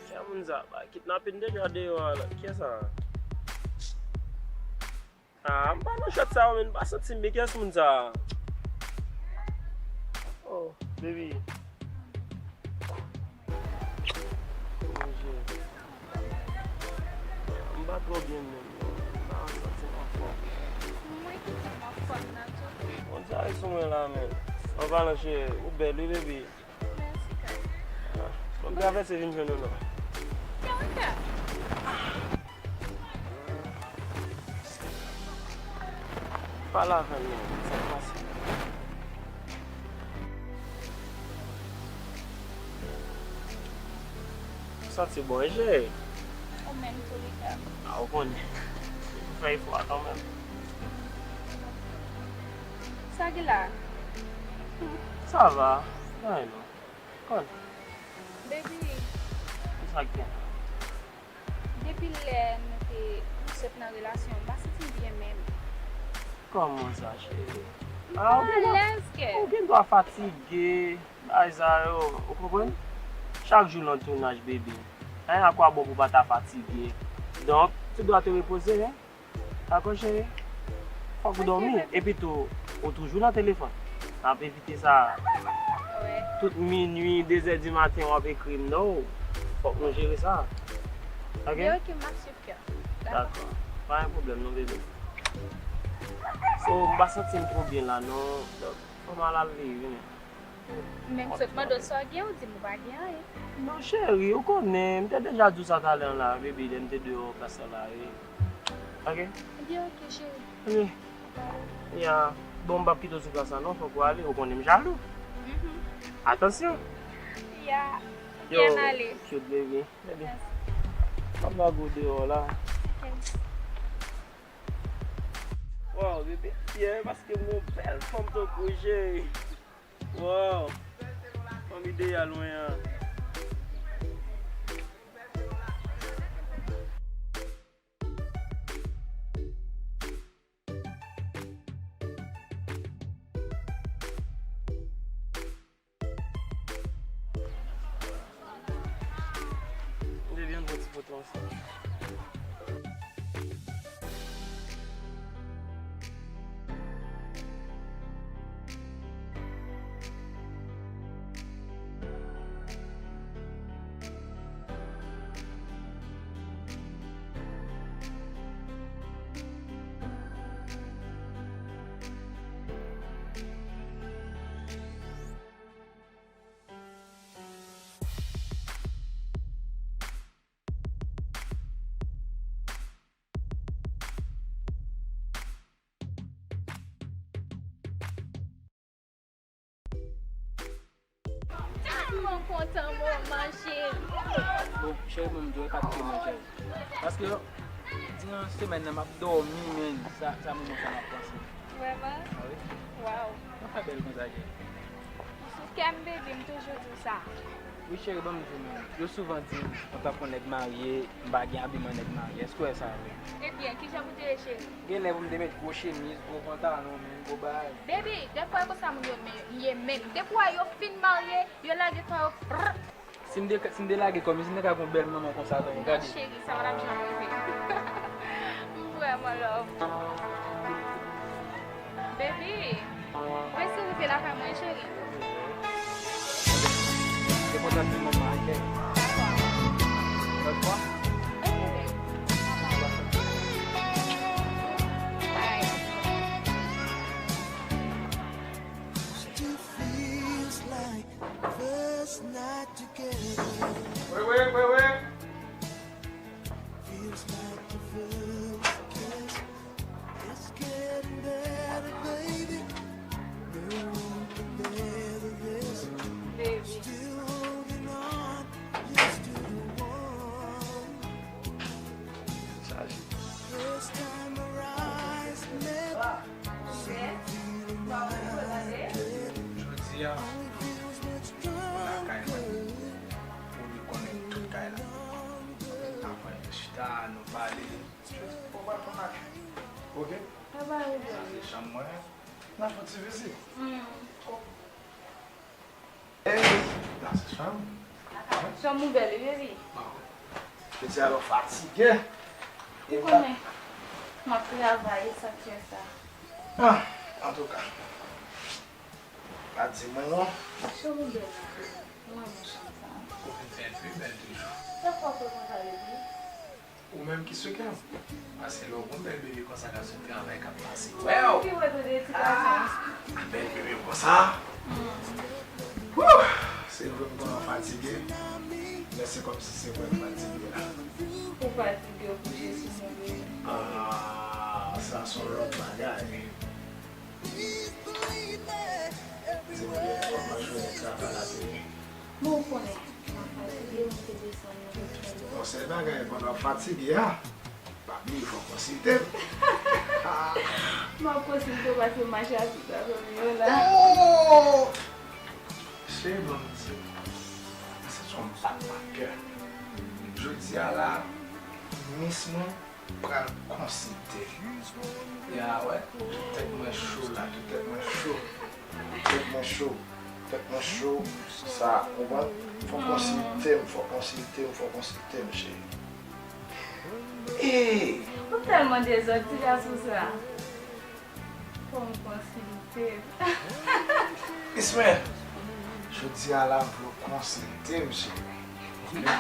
Kiyès moun sa? Ba, kidnapin deja deyò a la. Kiyès sa? Ah, m pa nan chòt sa yo, menn, m pa santi m byen. Kiyès moun sa? Oh, baby. Bondye. M pa twò byen menm, non. M pa santi m anfòm. Mwen ki di m anfòm nan tou. Bondye ale sou mwen la, menn. An palan, cheri, ou bèl, wi, baby. Mèsi, Kay. Ah, bon, m travèse vin jwenn ou, non. Kè, wi, kè. Pale avè m, non, sa k pase? Ou santi bon, wi, cheri? Ou menm tou, Lucas. Ah, ou konnen. Ou fè efò a kanmenm. Sa ki la? Sa va. Anyen non. Konn. Baby. Kisa k gen? Depi lè nou te, nou sot nan relasyon, m pa santi m byen menm. Kòman sa, cheri? Ah, ou gen dwa, alèz kè. Ou gen dwa fatige, bagay sa yo, ou konprann? Chak jou nan tounaj, baby. Hein, à quoi bon pou pa ta fatige? Donc, tu dois te reposer, hein? Dakò, cheri? Fòk ou dòmi. Epi tou, ou toujou nan telefòn. N ap evite sa. Tout minui, de zè di maten, w ap ekri m, non. Fòk nou jere sa. Ok? Li ok, m ap swiv kè. Dakò. Pa gen pwoblèm, non, bebe. So, m pa santi m twò byen la, non. Donk, fò m al al veye, wi, men. Men m sot mande w sa w gen, ou di m ou pa gen anyen. Non, cheri, ou konnen, m te deja di w sa talè an la, baby, lè m te deyò plas la, wi. Ok? Ebyen, ok, cheri. Ok. Ya, bon, m p ap kite w sou plas la, non, fòk ou ale, ou konnen m jalou. Mhm. Atansyon. Ya, ou byen ale. Cute, baby. Baby. Mèsi. M ap lage w deyò la. Ok. Wow, bebe, m fyè paske m gen yon bèl fanm tankou w, cheri. Wow! Fanm ideyal mwen an. Ebyen, bon ti foto ansanm. Mwen kontan moman, cheri. Bon, cheri, bon, m di w, e pa t ke mwen, cheri. Paske, diran semèn nan, m ap dòmi, men, sa, sa moman sa m ap panse. Vrèman? Ah wi. Waw. Mwen fè bèl konsa, cheri. Ou sou kè m, baby, m toujou di w sa. Wi, cheri, ban m di w, men. Yo souvan di m, antanke yon nèg marye, m pa gen abiman nèg marye. Èske w wè sa vre? Ebyen, kijan pou te ye, cheri? Genlè pou m te met gwo chemiz, gwo pantalon, men, gwo bagay. Baby, dèfwa e konsa moun yo men, ye menm. Depi w wè yo fin marye, yo lage kò yo, prrr. Si m de, si m de lage kò m, si m te ka gon bèl manman konsa, tankou, gade. Cheri, sa pa t ap janm rive. M vrèman love. Baby, prese rive lakay mwen, cheri. Se kontan ti manman, ok. Dakò. Lòt fwa? Ok, baby. Bye. Still feels like first night together. Wait, wait, wait, wait. Feels like the first kiss. It's getting better, baby. No one can better this. Baby. Still holding on, yes to the one. First time our eyes met. Jodi a, lakay mwen, ou li konnen tout kay la. Apre nou chita, nou pale. Ok? Sa se chanm mwen. N a fè yon ti vizit. Ey, la se chanm. Chanm ou bèl wi, baby. Bon. Jodi a lè w fatige. Ou konnen, m ap travay, e sa k fè sa. Ah, antouka. Pa di mwen non. Chanm ou bèl, mwen renmen chanm sa. Ou vin fè l pi bèl toujou. Sa fè w fè konsa, baby? Ou menm ki sou kè m. Paske lè w gon bèl bebe konsa k ap sot travay k ap pase, wè w. Ah, bèl bebe konsa. Wouh! Se vre m konn fatige, men se kòmsi se mwen k fatige la. Ou fatige, ou kouche sou mwen, bebe. Ah, sa se yon lòt bagay. Di mwen, fòk mwen jwenn travay la peye. Men ou konnen, m ap fatige, mwen te desann nan. Bon, sèl bagay, pandan w ap fatige a, pa bliye fò w konsilte m. M ap konsilte w paske m mache a tout zafè m yo la. Oh! Cheri, ban m di w, se yon backpacker. Jodi a la, miss mwen, pral konsilte. Ya, wè, tout tèt mwen cho la, tout tèt mwen cho. Tèt mwen cho, tèt mwen cho. Sa, ou konprann? Fò konsilte m, fò konsilte m, fò konsilte m, cheri. Ee! Ou tèlman dezòd, ti gason sa. Fò m konsilte w. Ismael, jodi a la, m vle w konsilte m, cheri. Oke?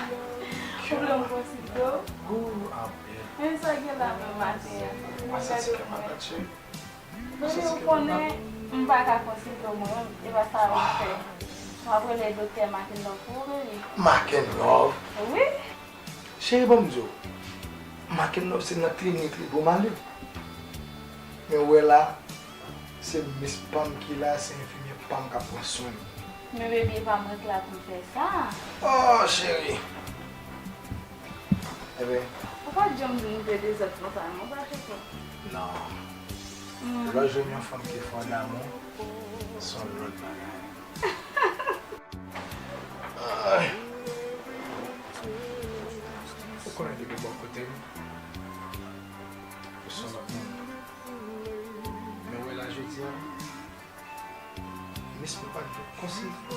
Ou vle m konsilte w? Ou, anpil. Men sa gen la menm maten an. Mwen santi kè m ap bat, cheri. Baby, ou konnen, m pa ka konsilte w mwen menm, e pa sa yo fè. M ap rele doktè Makenlove pou ou, baby. Makenlove? Wi. Cheri, ban m di w, Makenlove se nan klinik li pou m ale. Men w wè la, se miss pa m ki la, se enfimyè pa m k ap pran swen m. Men baby, e pa mwen k la pou m fè sa. Oh, cheri. Ebyen. Ou pa t janm di m te dezòd konsa, non, pa chouchou. Non. Lè w jwenn yon fanm ki fè w damou, se yon lòt bagay. Ay. Ou konnen depi bò kote m, ou se yon lòt moun. Men w wè la jodi a, miss mwen pa t vle konsilte.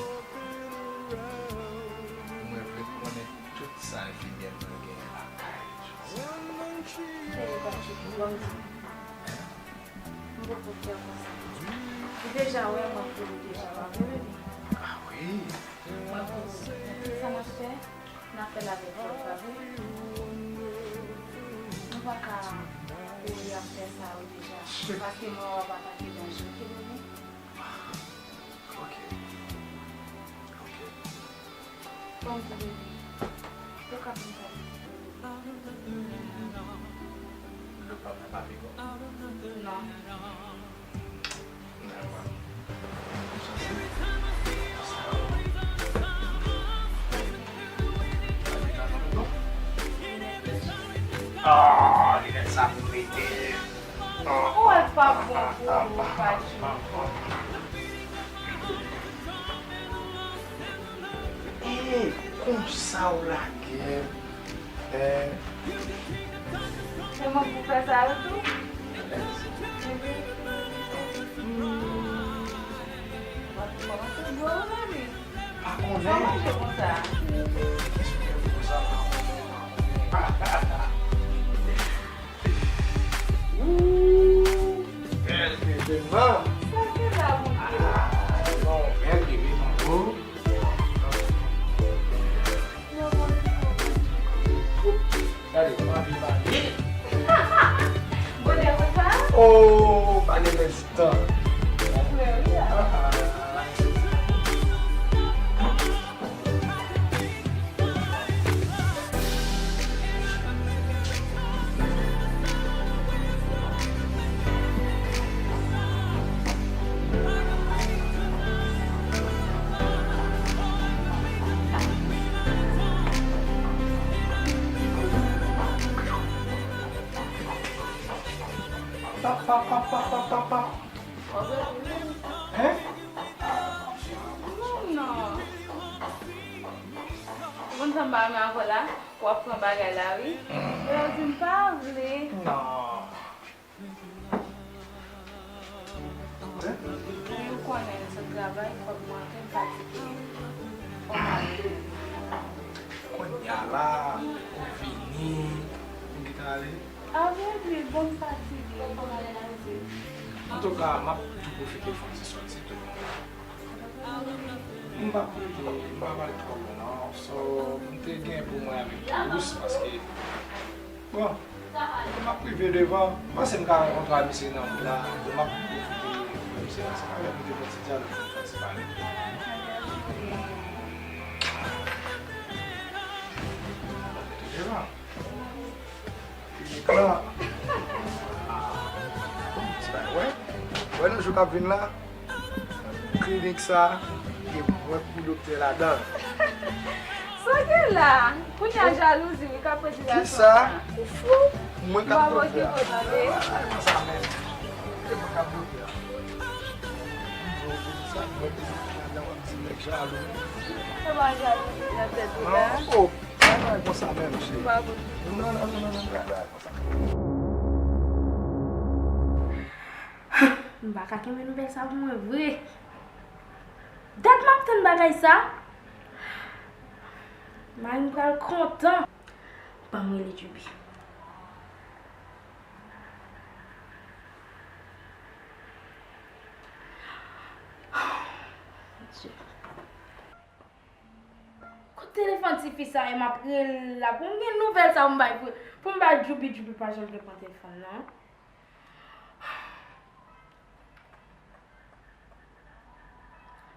Mwen vle konnen tout sa enfimyè mwen genyen lakay jodi a. Fè li pati pou bandi. M poko fè konsa. Ou deja wè mwen pou li deja, pa vre, baby? Ah wi. Mwen pou li. Men tout sa n ap fè, n ap fè l avèk fòs, pa vre? Nou pa ka kouri ap fè sa yo deja. Paske mwen wè w ap atake danje, oke, baby? Oke. Oke. Bon, ti bebe. Ou ka vin fè pitit ou. Ou pa pran papi, bon? Non. Dakò. Sa, sa, Oh, linèt sa pou mete. Ou wè l pa bon pou ou, Patchou. Ee, konsa w lage l. Eh. Se mwen pou fè sa yo tou? Alèz. Hmm. W ap kòmanse dlo wi, baby. Pa konnen. Sa manje konsa? Kèsyon fè konsa, pa konnen, pa konnen. Ooh, bèl bebe, man. Sa gen la, Bondye? Ah, non, bèl bebe, man. Oh. Gade, m anvi pale. Bonè konsa? Oh, pale rezitan. Frè, wi, la. Ah, ah. Pa, pa, pa. Hein? Non, non. Ou konn sa m pa renmen avè w la? W ap pran bagay la, wi. Yo di m pa vle. Non. Hein? Men ou konnen, se travay, fòk mwen antre, m fatige. Fòk mwen ale. Kounye a la, ou vini, ou gentan ale? A vrè di, bon, m fatige, m pral ale nan zi. Antouka, m ap tou pwofite fè yon ti sòti tou. M p ap rete, m p ap al twò lwen non. So, m te gen pou mwen avèk Toulouse, paske, bon, m ap rive devan. M panse m ka rankontre a misye nan wout la. M ap pwofite wè misye ansanm avèk nou, de fè ti dyalòg, fè ti pale. Mete devan. Klinik la. Bon, ti bagay, wè. Wè nan jou k ap vin la, klinik sa, e mwen pou doktè ladan l. Sa gen la? Kounye a jalouzi, wi, k ap redi gason sa. Kisa? Ou fou? Mwen k ap doktè a. Mwen pa okipe w, tande. Ay, mwen sa menm. E mwen k ap doktè a. M di w, ou di sa, mwen pou doktè ladan, w ap di nèg jalou. Ou pa jalouzi nan tèt ou la? Non, oh. Bagay konsa menm, cheri. Non, non, non, non, non, bagay konsa. M pa ka kenbe nouvèl sa pou mwen vre. Dat m ap tann bagay sa. Mari m pral kontan. Ban m rele Djoubi. Mon Dieu. Kot telefòn tifi sa ye, m ap rele l la pou m gen nouvèl sa pou m bay, pou, pou m bay Djoubi, Djoubi pa janm reprann telefòn nan.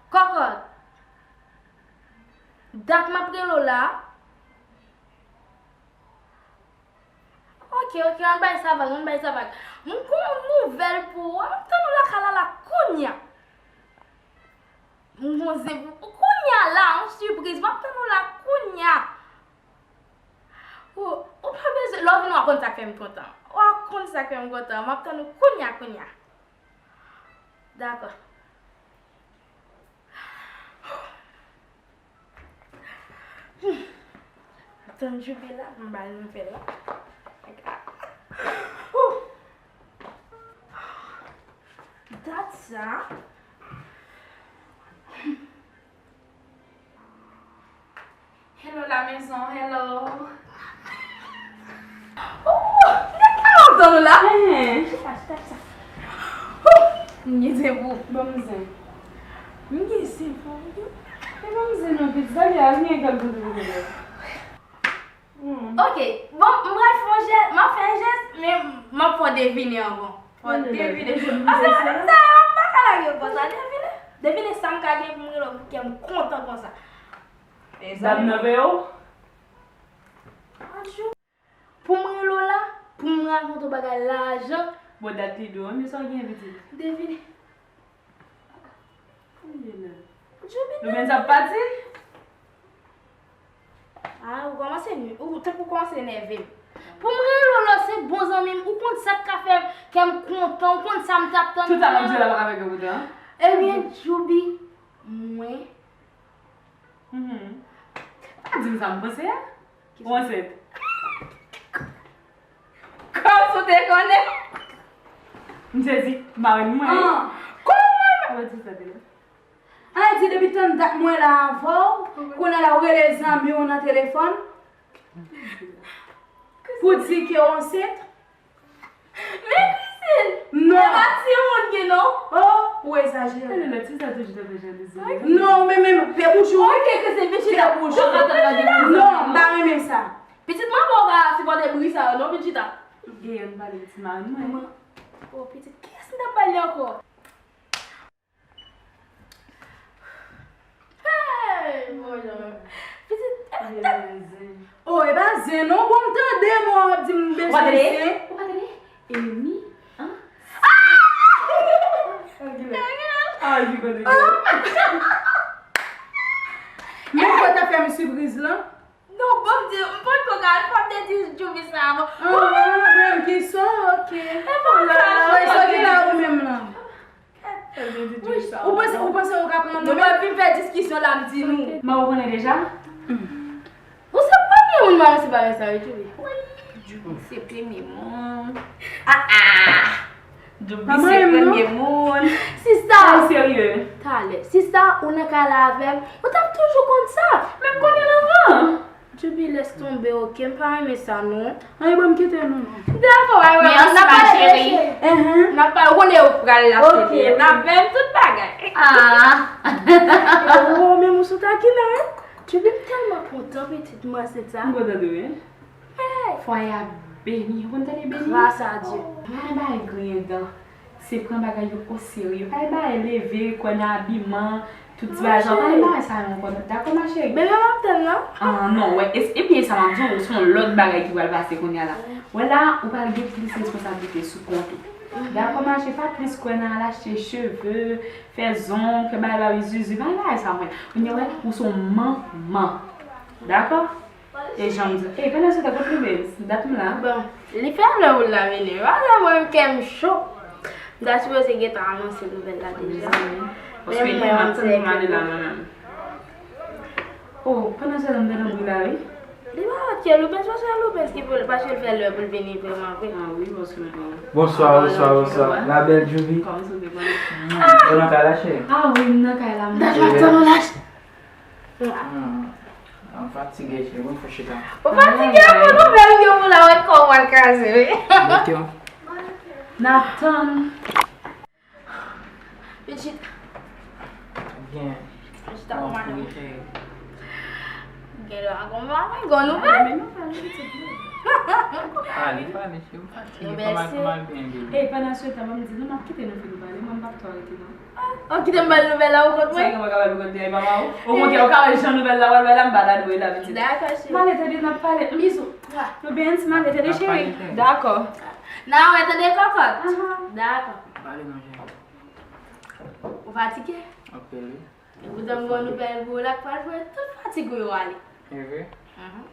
Kòkòt, dat m ap rele w la. Ok, ok, ann bay sa vag, ann bay sa vag. M gon nouvèl pou ou, m ap tann ou lakay la la kounya. M gon zen pou ou kounya la, yon sipriz, m ap tann ou la kounya. Ou, ou pa bezwen, lè w vini w a konn sa k fè m kontan. W a konn sa k fè m kontan, m ap tann ou kounya, kounya. Dakò. Tann Djoubi la, m ba l nouvèl la. Dat sa. Hello la maison, hello. Oh, nèg pa antann ou la. Chita, chita, chita. Oh, m gen zen pou ou. Ban m zen. M gen zen pou ou. E ban m zen non, pitit. Gade a, vin egzanp pou ou. Ok, bon, m pral fè yon jès, m ap fè yon jès, men m ap fè w devine avan. Fè w devine. Paske sa yo, m pa ka lage yo konsa. Devine. Devine sa m ka gen pou m rele w pou kè m kontan konsa. Dat m nan veye w? Pou m rele w la, pou m rakonte w bagay lajan. Bon, dat li di w, men sa w gen pitit? Devine. Kounye la. Djoubi. Nou menm sa ap pati? Ah, ou kòmanse, ou tankou kòmanse nève m. Pou m rele w lò se bon zanmi m, ou konn sa k ka fè kè m kontan, ou konn sa m t ap tann. Tout sa m ap di la pa ka fè kè w kontan. Ebyen, Djoubi, mwen. Mhm. Pa di m sa m panse a. Ou ansent? Kòmsi w te konnen? M sezi, marenn mwen. Ah. Kòman mwen? Mwen di sa deja. Ann di depi tann dat mwen la avè w, kounye a la ou rele zanmi w nan telefòn pou di ke w ansent? Men Christine! Non! Se pa timoun ki non! Oh, ou egzajere. Tande lòt, se sa toujou t ap fè jalouzi. Non, men, men, men, ou jou. Ok, ke se pitit la pou jou. Non, m pa renmen sa. Pitit mwen pa w ka sipòte bri sa yo, non, pitit la. Geyè, m pale pitit marenn mwen. Oh, pitit, kiyès m t ap pale ankò? Hey, bon, pitit. Oh, e pa zen non, bon, m tande mwen w ap di m bezwen zen. Ou pa tande? Eni, an? Ah! Ah, you gonna get. Men fò w ta fè m sipriz lan. Non, bon, m di, m potko ka, fò m te di Djoubi sa avan. Ah, menm ki sa, ok. E bon, sa, sa ki la ou menm lan? Ou panse, ou panse ou ka pran nou? Nou pa vin fè diskisyon la, m di nou. Mwen ou konnen deja? Ou se premye moun mwen se bagay sa yo tou wi. Djoubi se premye moun. Ah ah. Djoubi se premye moun. Sista. Serye. Talè. Sista, ou nan kay la avè m. Ou t ap toujou konn sa. Men m konnen l anvan. Djoubi, lès tonbe, ok? M pa renmen sa, non. Anyen, bon, m kite nou, non. Dakò, wè, wè, n ap pale, cheri. N ap pale, ou konnen yo pral la, cheri. N ap fè tout bagay. Ah. Oh, men mouche ou takine, wi. Djoubi, m tèlman kontan, pitit mwen, se sa. M kontan tou, wi. Fwaye a beni, ou konn tande beni? Gras a Dye. Pa bay griyen dan. Se pran bagay yo oserye. Pa bay leve, kwè nan abiman, tout ti bagay sa. Pa bay sa yo ankò. Dakò, ma chérie? Bebe m ap tann, non? Ah, non, wè. E, epi e sa m ap di w, se yon lòt bagay ki pral pase kounye a la. Wè la, ou pral gen plis responsablite sou kont ou. Dakò, ma chérie, pa plis kwè nan al achte cheve, fè zong, fè bagay zuzu, pa bay sa, wè. Kounye a, wè, ou se yon manman. Dakò? E jan m di, e, pandan se tan, kot Loubens? Dat m la. Bon, li fè lè pou l la vini. Wala, mwen menm kè m cho. M ta sipoze gentan anonse nouvèl la deja. Paske li pa t tann pou m ale la, mwen menm. Oh, pandan se tan, m te nan bri la, wi. Li pa wè ke Loubens, paske Loubens ki pou, paske l fè lè pou l vini vrèman vre. Ah wi, paske m te. Bonswa, bonswa, bonswa. La belle Djoubi. Kòman se te konnen? Ou nan kay la, cheri? Ah wi, m nan kay la, m nan kay la. Dakò, tann ou la, cheri. Hmm. M fatige, cheri, bon, fò chita. Ou fatige, bon, nou menm gen pou la wè kò w al kraze, wi. N ap tann. Pitit. Byen. Chita pou madanm. Gen dwa gon bagay, gon nouvèl. Pale, pale, cheri, m fatige. Kòman, kòman l byen, bebe? Ey, pandan se tan, ban m di nou, m ap kite nou fin pale, mwen m p ap twò rete, non. Oh, kite m ba l nouvèl la ou kont mwen. Sa gen mwen ka ba l ou kont li, mama ou. Okontrè, ou ka wè jan nouvèl la pral bay la, m ba l a dwe la pitit. Dakò, cheri. M ale tande n ap pale. Bizou. Loubens, m ale tande cheri. Dakò. N a wè tande kòkòt. Dakò. Pale non, cheri. Ou fatige? Anpil, wi. E poutan m gen yon nouvèl pou ou la k pral fè tout fatig ou yo ale. E vre?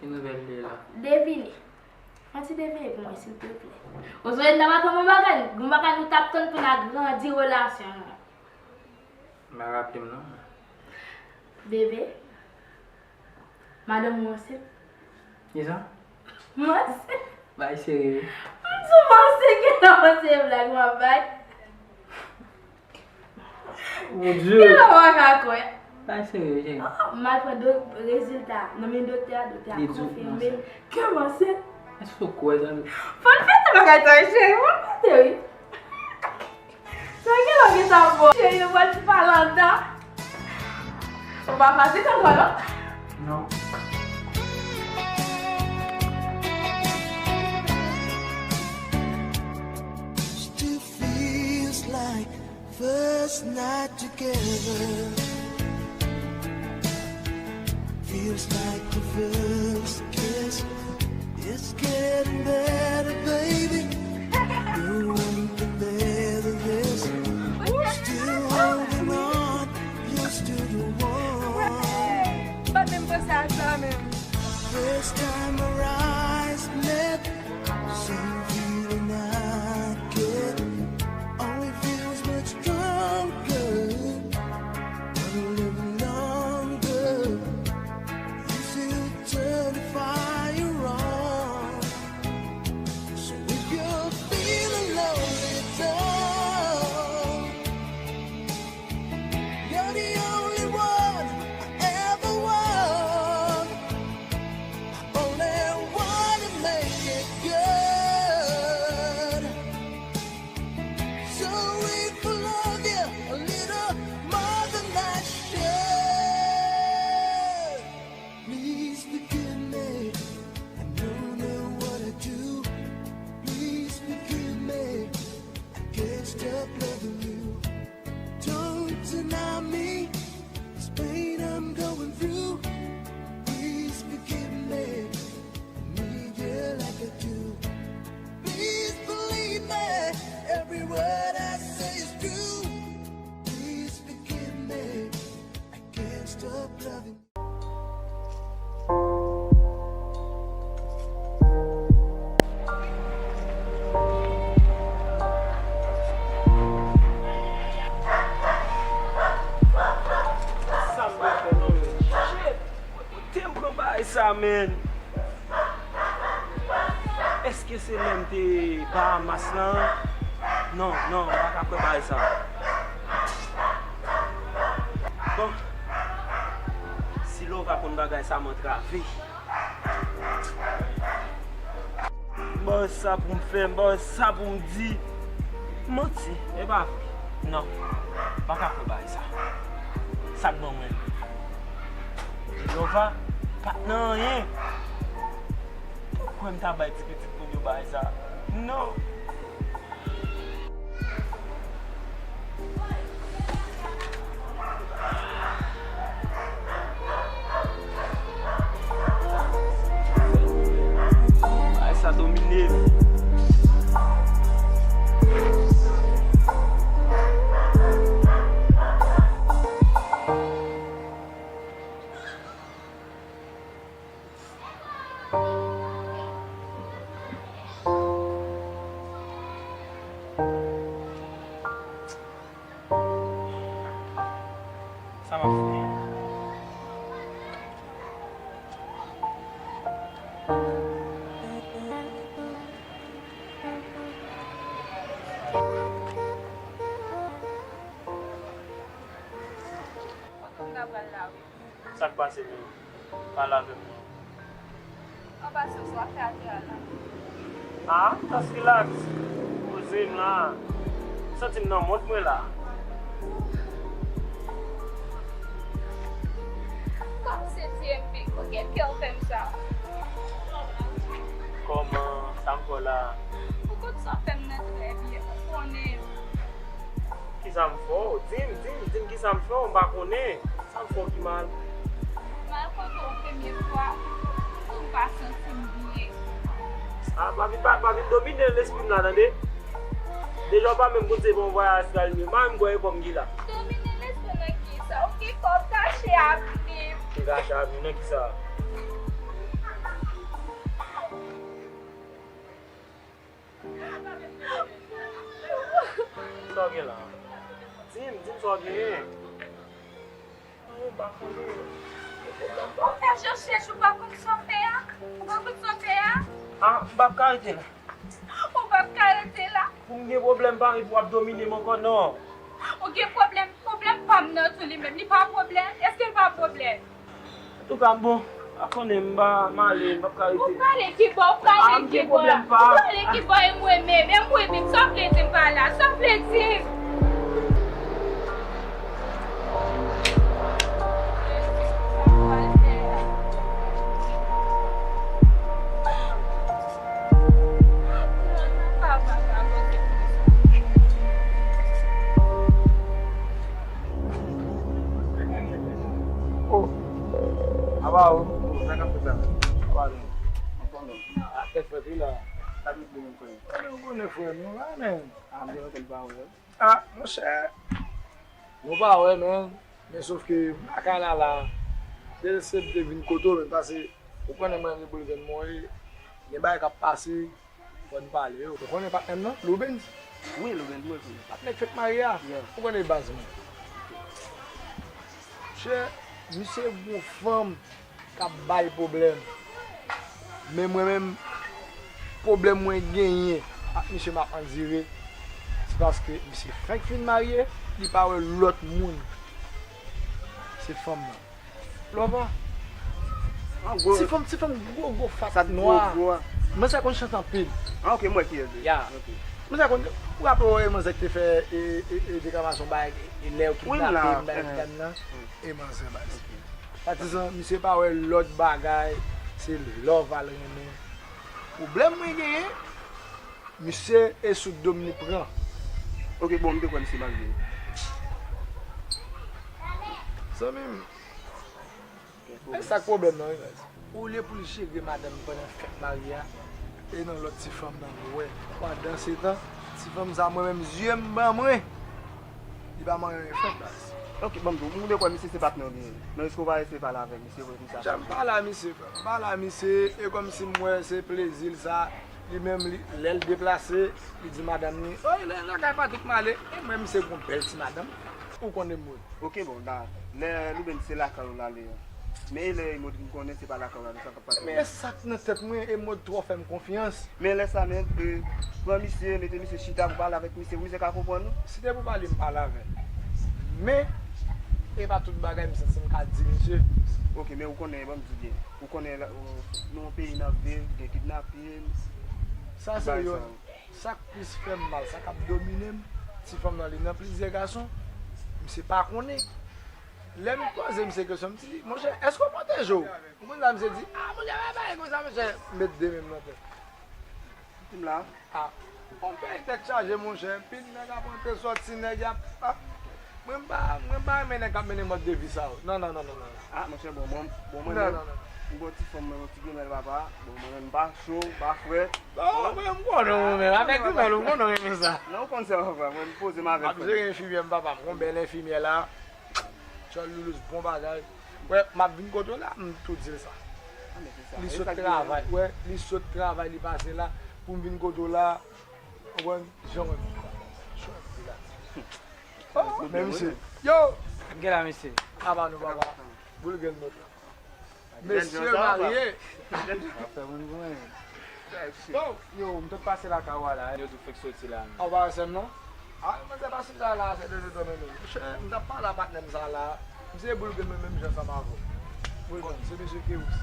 Ki nouvèl li ye la? Devine. Yon ti devine pou mwen, silvouplè. Ou sonje n t ap atann yon bagay, yon bagay nou t ap tann pou n agrandi relasyon nou. M pa raple m non. Bebe, madanm ou ansent. Kisa? M ansent. Bay serye. M di w m ansent, genlè w panse se blag m ap bay. Mon Dieu. Genlè w pa ka kwè. Bay serye, cheri. Oh, m al pran do-, rezilta nan men doktè a, doktè a konfime ke m ansent. Èske w kwè sa? Fò n fete bagay sa wi, cheri, fò n fete wi. Sa gen lè w gen sa bon. Cheri, nou pral ti pale anndan. Ou pa fatige ankò non? Non. Still feels like first night together. Feels like the first kiss. It's getting better, baby. No one can better this. Still holding on, you're still the one. Bat menm konsa sa menm. First time our eyes met. Men, èske se lè m te Bahamas lan? Non, non, m pa ka kwè bagay sa. Bon, si Lova konn bagay sa, m antrave. M pa wè sa pou m fè, m pa wè sa pou m di. Manti, e pa vre. Non, m pa ka kwè bagay sa. Sa k ban mwen? Lova pa t nan anyen. Poukwa m ta bay ti pitit moun yo bagay sa? Non. Ay, sa domine m. Sa m ap fè? Kote m ta pral la, wi? Sa k pase menm? Pale avè m non. An pasan, sa w ap fè atè a la? Ah, just relax. Poze m la. M santi m nan mond mwen la. Kòm se T M P, poukisa w fè m sa? Kòman? Sa m fè w la? Ou konn sa w fè m nan trè byen, ou konnen. Kisa m fè w? Di m, di m, di m kisa m fè w, m pa konnen. Sa m fè w ki mal? M al kote w premye fwa, m pa santi m byen. Ah, pa vin, pa, pa vin domine lespri m la, tande? Deja w pa menm konn se pa yon vwayaj astral m ye, m pa menm kwè e kò m ki la. Domine lespri nan kisa? Ou gen kò w kache ap viv. M kache ap viv nan kisa? Sa w gen la? Di m, di m sa w genyen. Mwen pa konnen. Ou fè jan chèch, ou pa konn sa w fè a? Ou pa konn sa w fè a? Ah, m p ap ka rete la. Ou p ap ka rete la? Pou m gen pwoblèm parèy pou w ap domine m ankò, non. Ou gen pwoblèm, pwoblèm pa m nan tou li menm, li pa pwoblèm? Èske l pa pwoblèm? Antouka, bon, a konnen m pa, m ale, m p ap ka rete. Ou prale kibò, ou prale kibò? Ou prale kibò, e mwen menm, e mwen menm, sa w vle di m pa la, sa w vle di m? Oh, apa ou? Oh, sa k ap fèt la? Apa nou? Anfòm non. A, tèt frèt wi la. Sa k ap fèt menm frè m? Ou konnen frè m, nou la menm. A, m te kontan pa wè. A, monchè. Nou pa wè, men, men sòf ke m pa ka la la. Dèyè se m te vin kote w, men pase, ou konnen mwen rebolven mwen, gen bagay k ap pase, fò n pale yo. Ou konnen patnè m nan, Loubens? Wi, Loubens, mwen konnen. Patnè k fèk marye a? Yeah. Ou konnen baz mwen. Chè, misye gon fanm k ap bay pwoblèm. Men mwen menm, pwoblèm mwen genyen ak misye m ap andire, se paske misye fenk fin marye, li pa wè lòt moun. Se fanm nan. Lova. Ah, gwo. Ti fanm, ti fanm gwo, gwo fat nwa. Manzè konn chante anpil. Ah, ok, m wè kiyès li. Ya. Ok. Manzè konn, ou raple w, manzè ki te fè, e, e, e, deklamasyon bay, e, e, lè yo kidnape, bay kidnap nan. E manzè baz. Patizan, misye pa wè lòt bagay, se love al renmen. Pwoblèm mwen genyen, misye e sou do m li pran. Ok, bon, m te kwè misye marye. Zanmi m, e sa k pwoblèm nan, wi, baz. Olye pou l jere madanm li pandan fèt marye a, e nan lòt ti fanm nan l wè. Pandansetan, ti fanm sa mwen menm zye m ban mwen. Li pa manyen anyen fèt, baz. Ok, bon, m di w, m te kwè misye se patnè w li ye. Men èske w pa eseye pale avè misye, pou misye ap... Janm pale a misye, frè m. M pale a misye, e kòmsi m wè se plezi l sa. Li menm, li, lè l deplase, li di madanm li, "Oh, lè lakay Patrick m ale." E mwen, misye gon bèl ti madanm. Ou konnen m wi. Ok, bon, da, lè Loubens se lakay ou l ale a. Men e lè Emod vin konnen se pa lakay w la, nou sa k ap pase. Men e sa k nan tèt mwen, Emod twò fè m konfyans. Men lè sa, men, e, pran misye, mete misye chita pou pale avèk misye, pou misye ka konprann nou. Si te pou pale, m pale avè l. Men, e pa tout bagay m santi m ka di misye. Ok, men ou konnen, ban m di w byen. Ou konnen, la, ou, nou yon peyi n ap viv, gen kidnapin. Sa se youn. Sa k plis fè m mal, sa k ap domine m, ti fanm nan li nan plizyè gason, misye pa konnen. Lè m poze misye kesyon, m di, monchè, èske w pwoteje w? Ou konn sa misye di, a, monchè, pa pale konsa, monchè. M met de men m nan tèt. M la. A, on peyi tèt chaje, monchè. Pil nèg ap antre sòti, nèg ap, a, mwen m pa, mwen m pa renmen nèg k ap mennen mòd de vi sa yo. Non, non, non, non, non. A, monchè, bon, mwen, bon, mwen menm, m gon ti fanm mwen, yon ti grenn papa. Bon, mwen menm, m pa cho, m pa frèt. Non, mwen, m konnen w menm. Avèk grenn ou, m konnen w renmen sa. Non, ou konn sa, papa. Mwen, m poze m avèk fanm. M ap jere enfimyè m, papa. M gon bèl enfimyè la. Tchòl Loulous, bon bagay. Wè, m ap vin kote w la, m tou di l sa. Li sot travay, wè, li sot travay, li pase la, pou m vin kote w la, ou konprann, jan wè m. Oh, men misye, yo! Gen la, mesye. Apa nou, papa. Boul grenn nou. Mesye marye. Afè moun pou mwen. Yo, m t ap pase lakay w la, yo di w fèk soti la. Ou pa wè sè m non? A, manzè pa sou sa la, se de zòt menm. Monchè, m t ap pale a patnè m sa la. Misye boul grenn mwen menm jan ansanm avè w. Boul grenn, se mesye Kerous.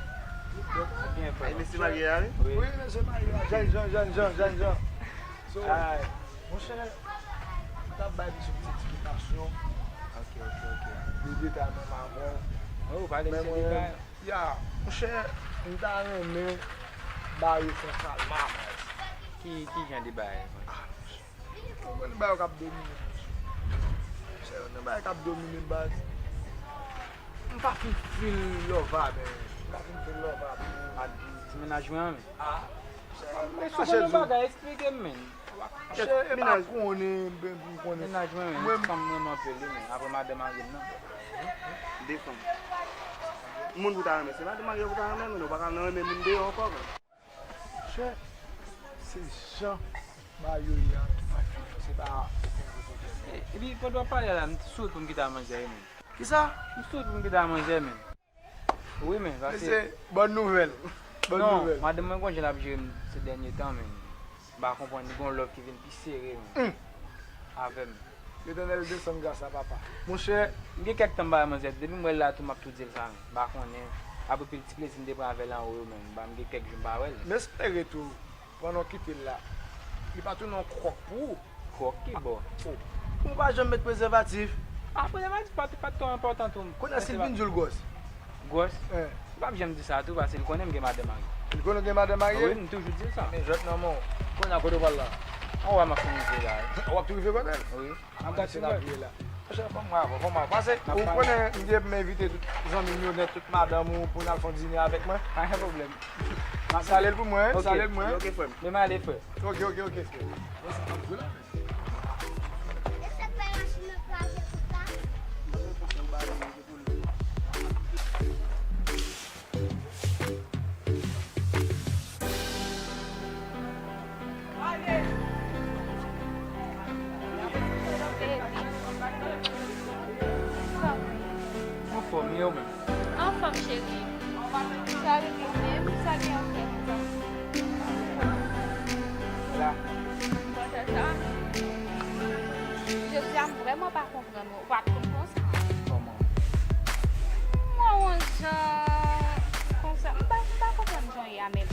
Donk, gen frè. Ay, mesye marye a, wi? Wi. Wi, mesye marye a. Jèn jan, jèn jan, jèn jan. So, monchè, m t ap bay misye yon ti esplikasyon. Ok, ok, ok. De detay menm avè w. Oh, ou pale misye detay. Ya, monchè, m ta renmen ba yo fè kalma, baz. Ki, ki jan de bagay? Ah, monchè. Ou konn bagay k ap domine, monchè. Monchè, yon bagay k ap domine, baz. M pa fin feel love a, men. M pa fin feel love a, men. A, ti mennaj mwen an, men. Ah, monchè, men si w konn yon bagay, eksplike m, men. Monchè, e pa konnen, ben, pou konnen. Mennaj mwen, men, fanm mwen, mwen anpil, wi, men. Apre madanm mari m nan. De fanm. Moun pou ta renmen, se madanm mari w pou ta renmen, men ou pa ka nan renmen moun deyò ankò, men. Monchè, se jan Mario ye a, se pa okenn pwoblèm. E, epi, pandan w ap pale a la, m sot pou m kite a manzè, men. Kisa? M sot pou m kite a manzè, men. Wi, men, paske... Mesye, bòn nouvèl. Bòn nouvèl. Non, madanm mwen gon jan l ap jere m se dènye tan, men. M pa konprann, li gon love ki vin pi sere, men. Avè m. Letènèl desann gras la, papa. Monchè, m gen kèk tan m pa wè manzè tou. Depi m wè l la tou, m ap tou di l sa, men. M pa konnen. Apre pil ti plezi m te pran avè l anwo yo, men. M pa, m gen kèk jou m pa wè l. M espere tou, pandan w kite l la, li pa tounen yon kwòk pou ou. Kwòk ki bò? Oh. Ou pa janm met prezèvatif. Ah, prezèvatif pa, pa twò enpòtan tou. Kounye a, si l vin di w l gwòs. Gwòs? Eh. Li p ap janm di sa tou, paske li konnen m gen madanm marye. Li konnen w gen madanm marye? Wi, m toujou di l sa. Men jwèt nan men w. Kounye a, kote w pral la? Anwo a m ap fin rive la. W ap tou rive kote l? Wi. M ap gade si l ap rive la. Monchè, fò m wè avè w, fò m wè avè w. Pase, ou konnen, m te, m envite tout zanmi m yo nèt, tout madanm ou pou n al fè yon dine avèk mwen. Pa gen pwoblèm. Salye l pou mwen, salye l pou mwen. Ok, frè m. Men m ale, frè. Ok, ok, ok. Anfòm, e ou menm? Anfòm, cheri. Sa rive menm, sa gen anfè konsa. La. Kontan sa. Jodi a, m vrèman pa konprann ou. Ou pa t konn konsa. Kòman? M wè w yon jan konsa. M pa, m pa konprann jan w ye a menm.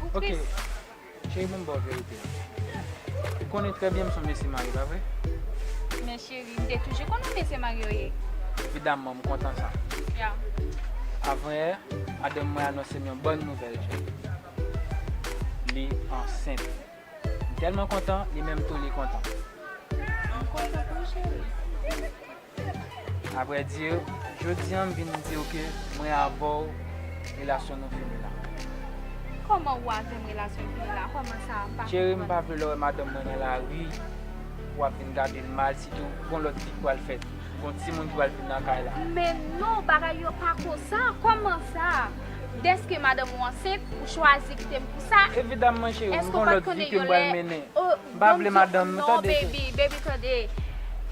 Ou tris. Cheri, ban m ba w verite a. Ou konnen trè byen m se yon mesye marye, pa vre? Men cheri, m te toujou konnen w mesye marye w ye. Evidamman, m kontan sa. Ya. Avanyè, madanm mwen anonse m yon bòn nouvèl, cheri. Li ansent. M tèlman kontan, li menm tou li kontan. M kontan pou ou, cheri. Avrèdi, jodi a, m vin di w ke mwen avè w, relasyon nou fini la. Kòman ou avè m relasyon fini la? Kòman sa? M pa konprann. Cheri, m pa vle lè w wè madanm mwen nan lari, w ap vin gade l mal, sitou gon lòt vi k pral fèt, gon timoun ki pral vin nan kay la. Men non, bagay yo pa konsa. Kòman sa? Dèske madanm ou ansent, ou chwazi kite m pou sa? Evidamman, cheri, m gon lòt vi ke m pral mennen. M pa vle madanm, non, tande. Baby, baby, tande.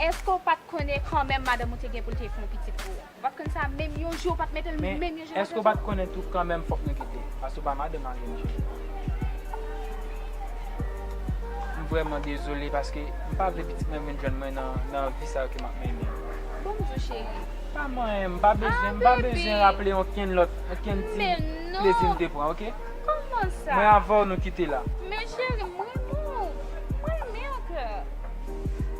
Èske w pa t konnen kanmenm madanm ou te gen pou l te fè yon pitit pou ou? Ou pa t konn sa menm yon jou, ou pa t mete l menm yon jou nan tèt ou? Men, èske w pa t konnen tou kanmenm fòk nou kite? Paske w pa madanm marye m, cheri. M vrèman dezole paske m pa vle pitit mwen vin jwenn mwen nan, nan vi sa yo ke m ap mennen. Bon, m di w, cheri. Pa manyen, m pa bezwen, m pa bezwen raple okenn lòt, okenn ti plezi m te pran, oke? Kòman sa? Mwen avè w, nou kite la. Men cheri, m renmen w. M renmen w, kè.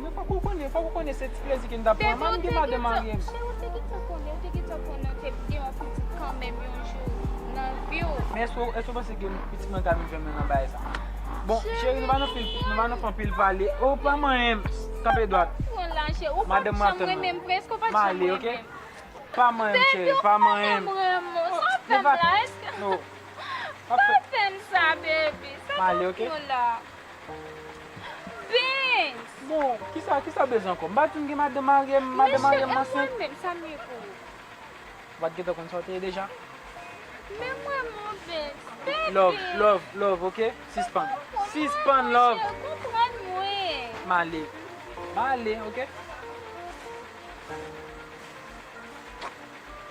Men fòk ou konnen, fòk ou konnen se ti plezi ke n t ap pran. Mwen, m gen madanm marye m. Cheri, ou te gentan konnen, ou te gentan konnen ou te gen yon pitit kanmenm yon jou nan vi w. Men èske, èske w panse ke pitit mwen ka vin jwenn mwen nan bagay sa? Bon, cheri, nou pa nan fè anpil, nou pa nan fè anpil pale. Oh, pa manyen m. Kanpe dwat. Madanm m ap tann mwen. M ale, oke? Pa manyen m, cheri, pa manyen m. Sa w fè m la, èske... Sa w fè m sa, baby? Sa w ap fè m la? Bens! Bon, kisa, kisa w bezwen ankò? M pa di m gen madanm marye m, madanm marye m ansent. Men cheri, e mwen menm, sa m ye pou ou? Ou pa t gentan konn sa w te ye deja? Men mwen, mon Bens, baby! Love, love, love, oke? Sispann. Sispann, love. Cheri, konprann mwen. M ale. M ale, oke?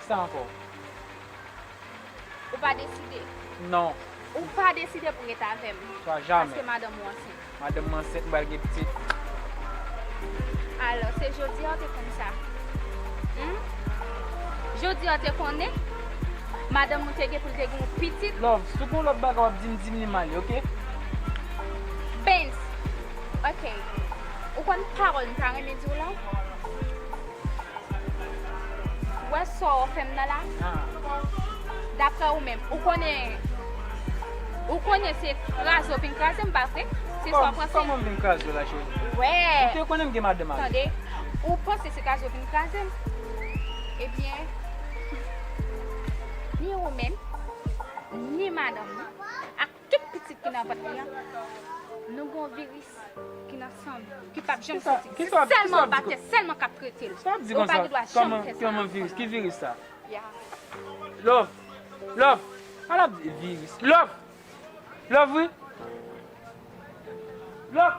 Kisa ankò? Ou pa deside? Non. Ou pa deside pou w ret avè m? Swa jamè. Paske madanm ou ansent. Madanm mwen ansent, m pral gen pitit. Alò, se jodi a w te konn sa? Hmm? Jodi a w te konnen madanm ou te gen pou l te gen yon pitit? Love, si w gen yon lòt bagay w ap di m, di m li m ale, oke? Bens, oke. Ou konn pawòl m ta renmen di w la? Ou wè sa w fè m nan la? Daprè ou menm, ou konnen, ou konnen se kraze w vin kraze m, pa vre? Se sa w panse? Kòman m vin kraze w la, cheri? Wè. Ou te konnen m gen madanm avè m. Tande, ou panse se kraze w vin kraze m? Ebyen, ni ou menm, ni madanm ou, ak tout pitit ki nan vant li an, nou gen yon viris ki nan san nou, ki p ap janm soti. Se sèlman anba tè, sèlman k ap trete l. Sa w ap di konsa? Kòman viris? Ki viris sa? Love! Love! Al ap di viris. Love! Love, wi! Love!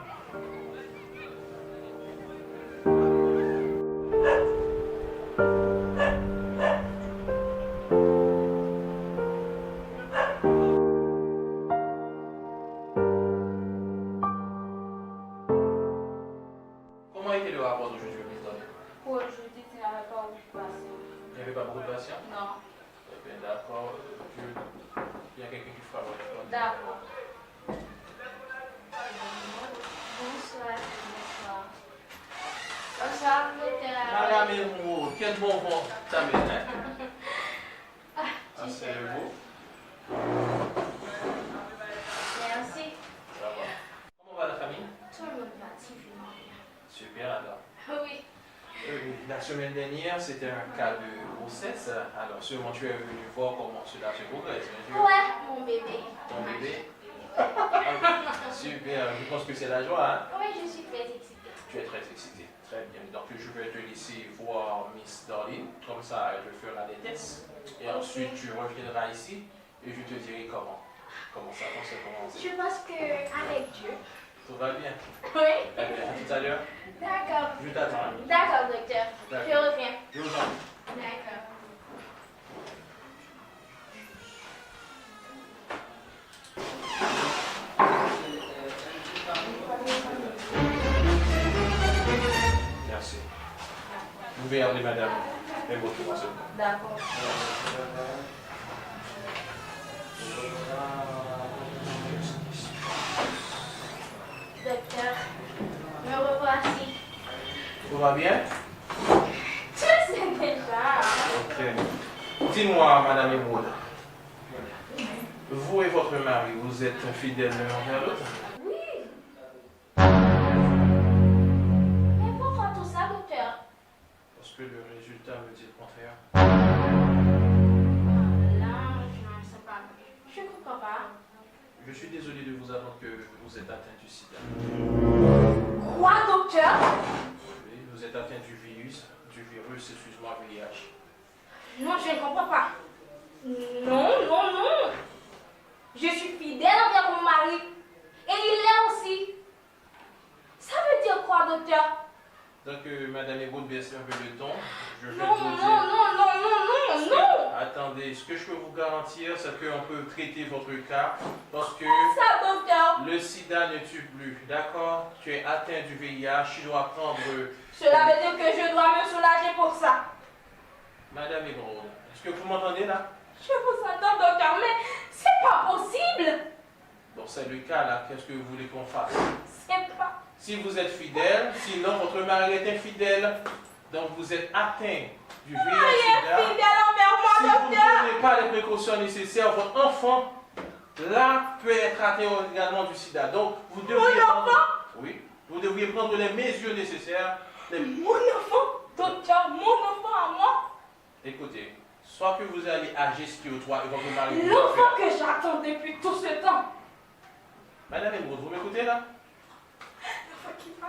Comment était le rapport d'aujourd'hui au Miss Dolly? Pour aujourd'hui, tu n'avais pas beaucoup de patients. Il n'y avait pas beaucoup de patients? Non. Eh bien, d'accord. Euh, je... il y a quelqu'un qui frappe à la porte. D'accord. Bonsoir, bonsoir. Bonsoir, docteur. Madame Emeraude, quel bon vent t'amène, hein? Ah, asseyez-vous. Merci. Ça va. Comment va la famille? Tout le monde va divinement bien. Super, alors. Oui. Euh, la semaine dernière, c'était un cas de grossesse. Alors, sûrement, tu es venu voir comment cela se progresse, bien sûr. Ouais, mon bébé. Ton bébé? Ah, super, je pense que c'est la joie, hein? Oui, je suis très excitée. Tu es très excitée. Très bien. Donc, je vais te laisser voir Miss Darling. Comme ça, elle te fera des tests. Et ensuite, tu reviendras ici. Et je te dirai comment. Comment ça fonctionne, comment on sait. Je pense que avec Dieu. Tout va bien. Oui. Eh bien, à tout à l'heure. D'accord. Je t'attends, hein. D'accord, docteur. D'accord. Je reviens. Je vous en prie. D'accord. Merci. Vous pouvez appeler madame Rimbaud pour moi, s'il vous plaît. D'accord. Docteur, me revoici. Tout va bien? Je sais déjà. Ok. Dis-moi, madame Emeraude, vous et votre mari, vous êtes fidèles l'un envers l'autre? Oui. Mais pourquoi tout ça, docteur? Parce que le résultat me dit le contraire. Ah, là, je ne sais pas. Je comprends pas. Je suis désolé de vous apprendre que vous êtes atteint du sida. Quoi, docteur? Oui, vous êtes atteint du virus, du virus, excuse-moi, V I H. Non, je ne comprends pas. Non, non, non. Je suis fidèle envers mon mari. Et il l'est aussi. Ça veut dire quoi, docteur? Dans Que Madame Émeraude baisse un peu le ton. Je vais vous dire. Non, non, non, non, non, non, non. Attendez, ce que je peux vous garantir, c'est qu'on peut traiter votre cas parce que le sida ne tue plus, d'accord? Tu es atteint du V I H, tu dois prendre. Cela veut dire que je dois me soulager pour ça. Madame Émeraude, est-ce que vous m'entendez là? Je vous entends, docteur, mais c'est pas possible. Bon, c'est le cas là, qu'est-ce que vous voulez qu'on fasse? C'est pas. Si vous êtes fidèle, sinon votre mari est infidèle. Donc vous êtes atteint du V I H sida. Mon mari est fidèle envers moi, docteur. Si vous ne prenez pas les précautions nécessaires, votre enfant là peut être atteint également du sida. Donc vous devriez prendre. Mon enfant? Oui, vous devriez prendre les mesures nécessaires. Les. Mon enfant, docteur, mon enfant à moi? Écoutez, soit que vous allez à Gesquio trois et votre mari vous. L'enfant que j'attends depuis tout ce temps. Madame Emeraude, vous m'écoutez là? L'enfant qui va.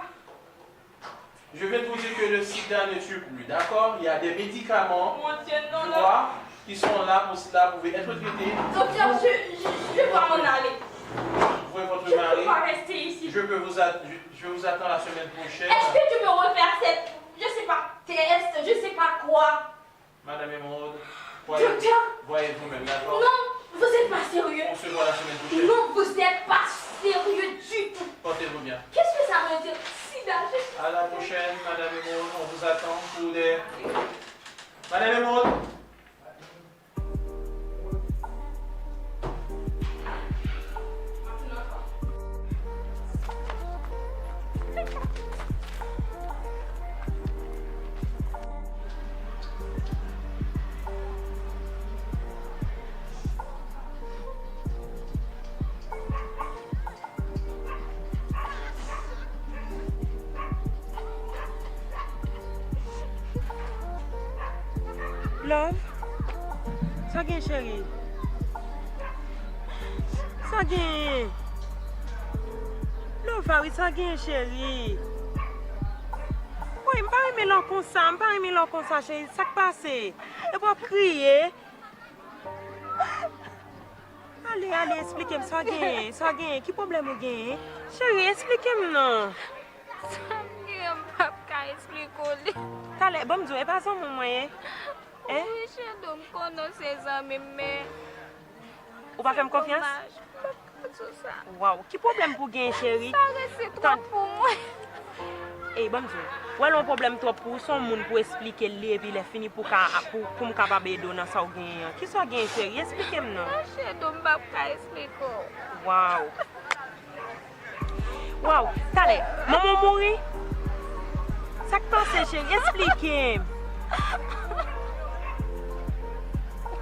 Je viens de vous dire que le sida ne tue plus, d'accord? Il y a des médicaments, je crois, qui sont là pour cela, vous pouvez être traité. Docteur, je, je, je dois m'en aller. Vous pouvez votre mari. Je peux pas rester ici. Je peux vous at-, je, je vous attends la semaine prochaine. Est-ce que tu peux refaire cette, je sais pas, test, je sais pas quoi? Madame Emeraude, voyez, docteur, voyez vous-même, d'accord? Non, vous êtes pas sérieux. On se voit la semaine prochaine. Non, vous êtes pas sérieux du tout. Portez-vous bien. Qu'est-ce que ça veut dire? Sida, je suis. À la prochaine, Madame Emeraude, on vous attend pour des. Madame Emeraude. Love, sa gen cheri? Sa gen? Love a wi, sa gen cheri? Woy, m pa renmen lè w konsa, m pa renmen lè w konsa cheri, sa k pase? Epi w ap kriye? Ale, ale, esplike m sa w genyen, sa w genyen, ki pwoblèm ou genyen? Cheri, esplike m non. Sa m genyen, m p ap ka esplike w li. Talè, ban m di w, e pa zanmi w mwen ye? Hein? Wi, Chedou, m konnen w se zanmi m, men. Ou pa fè m konfyans? Domaj, m p ap ka di w sa. Waw, ki pwoblèm pou genyen, cheri? Sa resi twòp pou mwen. Ey, ban m di w. Wè, lè yon pwoblèm twòp pou ou, se yon moun pou esplike l li, epi lè fini pou ka, pou, pou m kapab ede w nan sa w genyen an. Kisa w genyen, cheri? Esplike m non. Non, Chedou, m p ap ka esplike w. Waw. Waw, talè, manman w mouri? Sa k pase, cheri? Esplike m.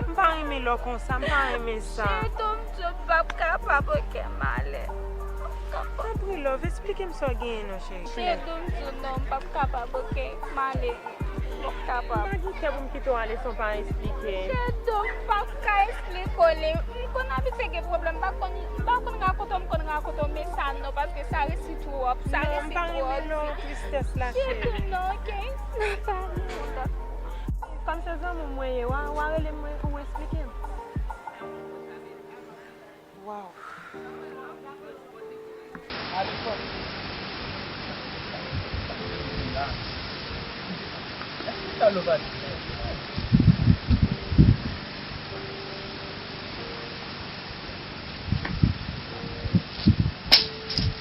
M pa renmen lè w konsa, m pa renmen sa. Chedou, m di w m p ap kapab, oke, m ale. Tanpri, love, esplike m sa w genyen non, cheri. Chedou, m di w non, m p ap kapab, oke, m ale. M p ap kapab. M pa gen kè pou m kite w ale san w pa esplike m. Chedou, m p ap ka esplike w li. M konn abitye gen pwoblèm, m pa konn, m pa konn rakonte w, m konn rakonte w, men sa non, paske sa resi twòp, sa resi twòp. Non, m pa renmen non, tristès la, cheri. Chedou, non, oke? N a pale. Kòm se zanmi w mwen ye, w a, w a rele m mwen pou w esplike m. Waw. Èske sa lova di?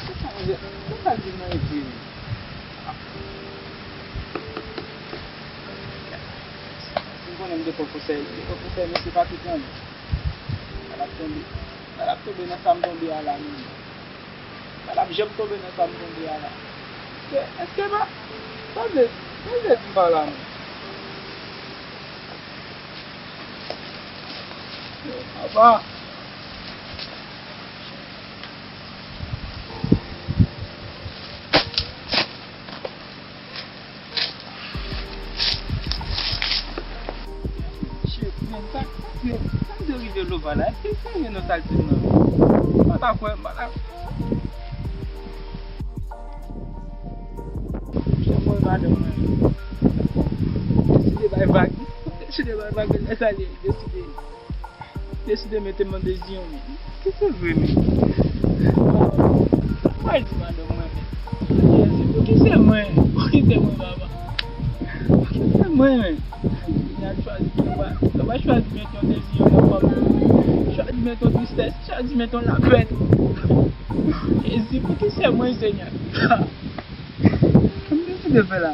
Kisa mwen, kisa di mwen ekri? Si m konnen m te pran konsèy, m te pran konsèy mesye pa tout jan. Sa l ap tonbe, sa l ap tonbe nan sa m tonbe a la menm. Sa l ap janm tonbe nan sa m tonbe a la. Èske, èske pa, sa vle, sa vle di m pa la menm? Apa. Shit, man, sa, sa, sa rive Lova la? Èske l serye nan sa l di m nan? M pa ta kwè, m pa ta. Jan mwen, madanm mwen deside bay vag. Deside bay vag, lè sa li deside. Deside mete m nan dezyon, men. Ki se vre, men? Mwen di madanm mwen, men. Poukisa mwen? Poukisa mwen, papa? Mwen menm, Senyè, chwazi, papa, papa, chwazi met yon dezi, yon lanmò, chwazi met yon tristès, chwazi met yon lapèn. Jezi, poukisa mwen, Senyè? Sa m deside fè la?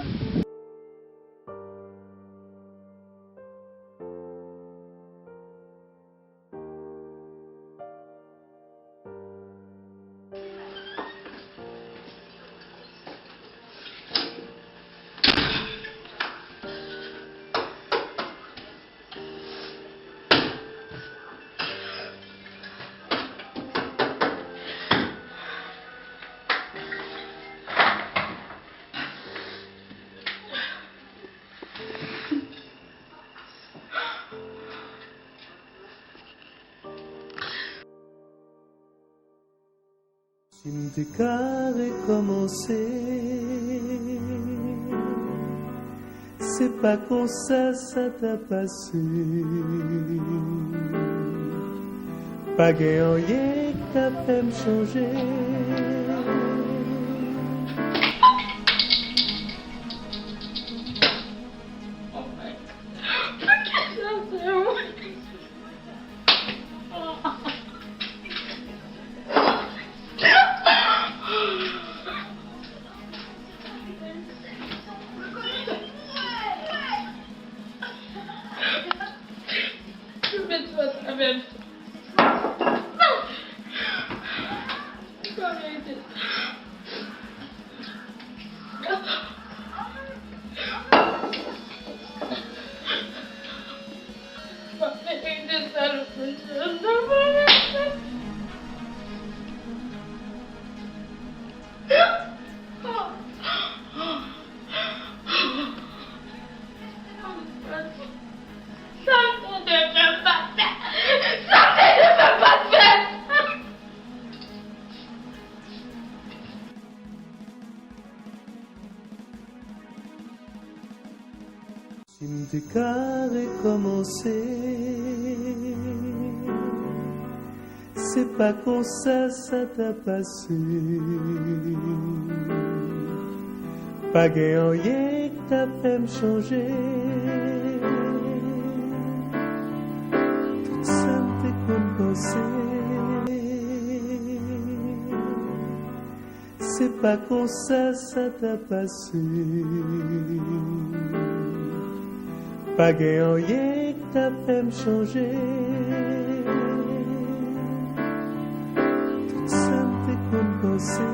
Si m te ka rekòmanse, se pa konsa sa ta pase. Pa gen anyen k ta fè m chanje. Sa m te dwe fè, m pa t fè. Sa m te dwe fè, m pa t fè. Si m te ka rekòmanse, se pa konsa sa ta pase. Pa gen anyen k ta fè m chanje tout sa m te konn panse. Se pa konsa sa ta pase. Pa gen anyen k ta fè m chanje tout sa m te konn panse.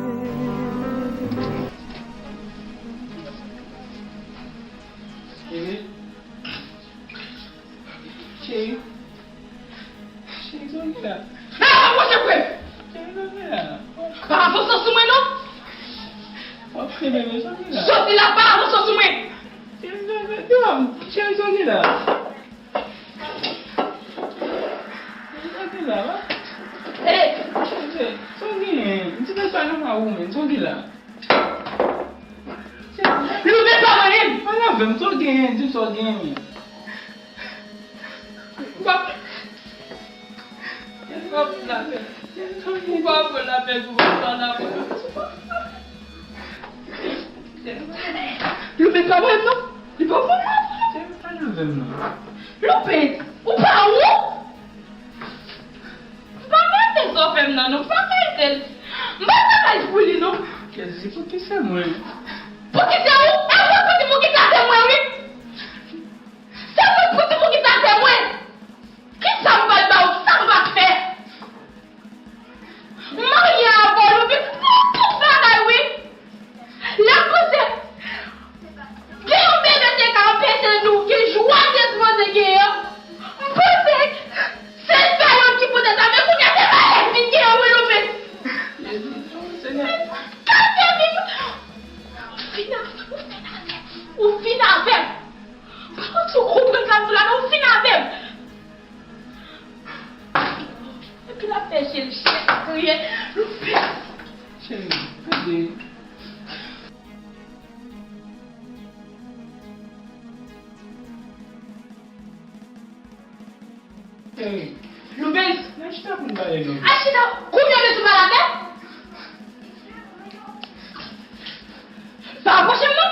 Cheri. Cheri, sa w gen la? Ah, mon Dieu, frère! Cheri, sa w gen la? Pa avanse sou mwen, non! W ap kenbe men, sa w gen la? Soti la, pa avanse sou mwen! Cheri, sa w gen la? Cheri, sa w gen la? Cheri, sa w gen la? Hey! Cheri, sa w gen? M ti pe sa nan ma ou, men, sa w gen la? Louben, pa mwen menm! Pale avè m, sa w genyen? Di m sa w genyen. Ou pa, ou pa pou lapè. Ou pa pou lapè, ou pa pou lapè. Louben, pa mwen menm, non! Li pa pou mwen! Pale avè m, non! Louben, ou pa wont? M pa merite sa w fè m nan, non. M pa merite l. M pa travay pou li, non. Kèzi, poukisa mwen? Poukisa ou? E mwen pou di poukisa se mwen, wi. Se mwen pou di poukisa se mwen. Kisa m pral ba ou? Sa m pral fè? M marye avè w, Louben, m fè w tout bagay, wi. Lè m panse gen yon bebe te ka anpeche nou gen jwa ke sipoze genyen an, m panse se sa yo ki pote sa, men kounye a se malèz vin genyen wi Louben. Kalme vin. Ou fin avè m, ou fin avè m. Pa konn si w konprann sa m di w la, men ou fin avè m. Epi l ap fè je l chèch, kriye, Louben. Cheri, gade. Cheri. Louben. Al chita pou n pale, Louben. Al chita. Kounye a w bezwen pale avè m? Pa apwoche m non!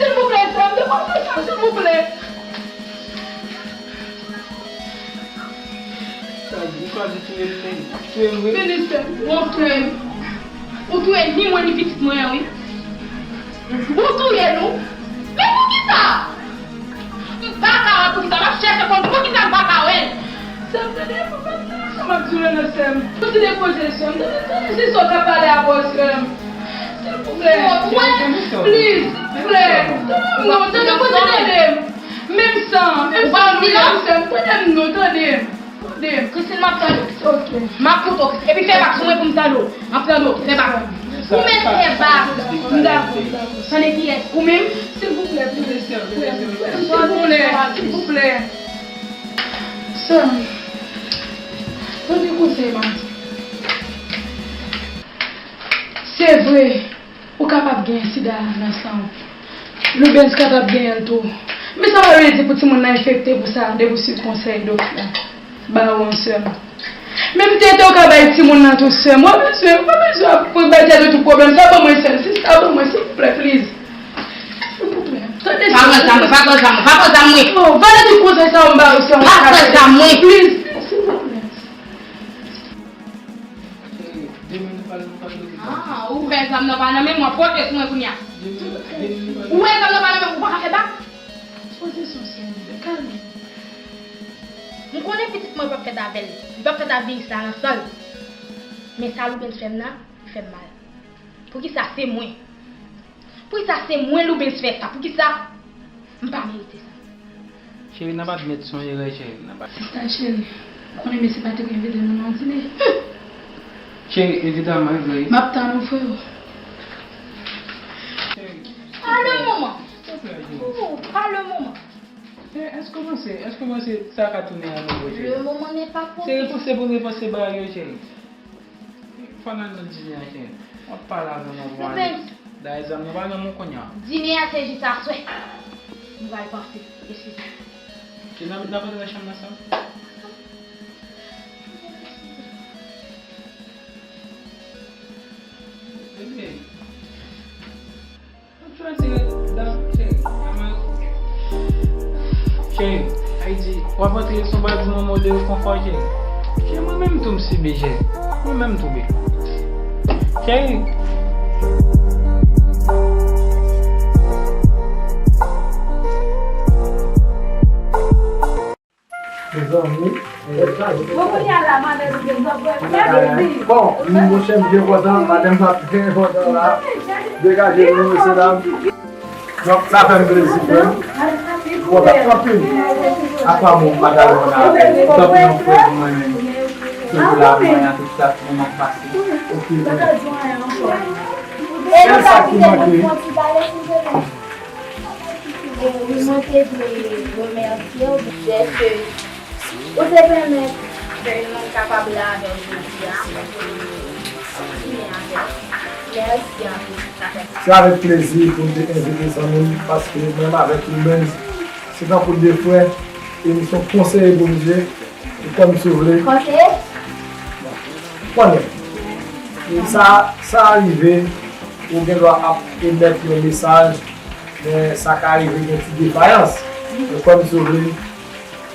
Silvouplè, sè m, dekonfle sè m, silvouplè. Ou chwazi touye m, men. Touye m, wi. Vini, sè m. Ou touye m. Ou touye ni mwen ni pitit mwen an, wi. Ou touye nou. Men poukisa? M pa ka wè poukisa. M ap chèche konn poukisa m pa ka wè l. Sè m, tande, m ap di w non, sè m. Ou ti depoze, sè m. Tande, tande, se sa w ka pale avè w, sè m. Silvouplè. Please, silvouplè. Tande m non, tande, kote tande m. Menm san, menm san nou ye, sè m. Tande m non, tande m. Tande m. Christine, m ap tann ou. Ok. M ap koute w. Epi fè bak sou mwen pou m tande w. M ap tann ou. Fè bak. Ou menm fè bak. M dakò, m dakò. Tande kiyès? Ou menm? Silvouplè, silvouplè, silvouplè, silvouplè. Sè m, tande konsèy m ap di. Se vre, ou kapab gen sida nan san w. Lubens kapab genyen l tou. Men sa pa vle di pou timoun nan enfekte pou sa, depi w swiv konsèy doktè ba ou an, sè m. Men m te ede w ka bay timoun nan tou, sè m. Ou pa bezwen, ou pa bezwen ap bay tèt ou tout pwoblèm. Sa ban mwen, sè m. Sista, ban mwen, silvouplè, please. Silvouplè. Tande, sè m. Pa pran zam mwen, pa pran zam mwen, pa pran zam mwen. Non, valè tout konsèy sa yo m ba ou, sè m. Pa pran zam mwen. Please, silvouplè. Cheri, demen nou pral, nou pral lopital. Ah, ou fè zam nan pa nan men mwen, pote sou mwen kounya. Demen, demen nou pral. Ou wè zam nan pa nan men mwen, ou pa ka fè bak? Poze sou sè m, kalme. M konnen pitit mwen p ap fèt avè l. Li p ap fèt avè l sa nan san l. Men sa Loubens fè m nan, li fè m mal. Poukisa se mwen? Poukisa se mwen Loubens fè sa? Poukisa m pa merite sa? Cheri, n ap admèt se yon erè, cheri. N ap... Sista cheri, ou konnen mesye pa te ka envite nou nan yon dine. Cheri, evidaman, e vre. M ap tann ou, freo. Cheri. Pas le moment. Souple, cheri. Oh, pas le moment. Cheri, èske w panse, èske w panse sa ka tounen an nouvo, cheri? Le moment n'est pas propice. Se repanse pou repanse bagay yo, cheri. Fò n al nan dine a, cheri. W ap pale avè m avan ale. Dayè zam nan pa nan men w kounye a. Dine a se jis aswè. Nou pral panse. Eskize. Ke n ap, n ap antre nan chanm nan sa? Bebe. Cheri, Ayiti, w ap antre sou baz yon modèl konfò, cheri. Cheri, mwen menm tou m sibi, cheri. Mwen menm tou, bebe. Cheri. Mezanmi. Bon, kounye a la, madanm, mezanmi, fè vin. Bon, monchè, m byen kontan, madanm pa byen kontan la. Degaje nou, mesye dam. Donk, sa fè m plezi, frè m. Kontan anpil. Apa bon, m pa t al konn avè w. Tanpri, yon frè pou mwen menm. Toujou la pou mwen, nan tout sa, moman k pase. Ok, frè. Sèl sa ki manke. E wi, mwen te vle remèsye w dèske ou te pèmèt Vernon kapab la avè w jodi a. Mèsi anpil. Se avèk plezi pou m te envite zanmi m, paske menm avèk Loubens, se tankou de frè, e m se yon konseye Bondye. Ou konn si w vle. Konseye? Konnen. Sa, sa rive, ou gen dwa ap emèt yon mesaj, men sa ka rive gen ti defayans. Ou konn si w vle.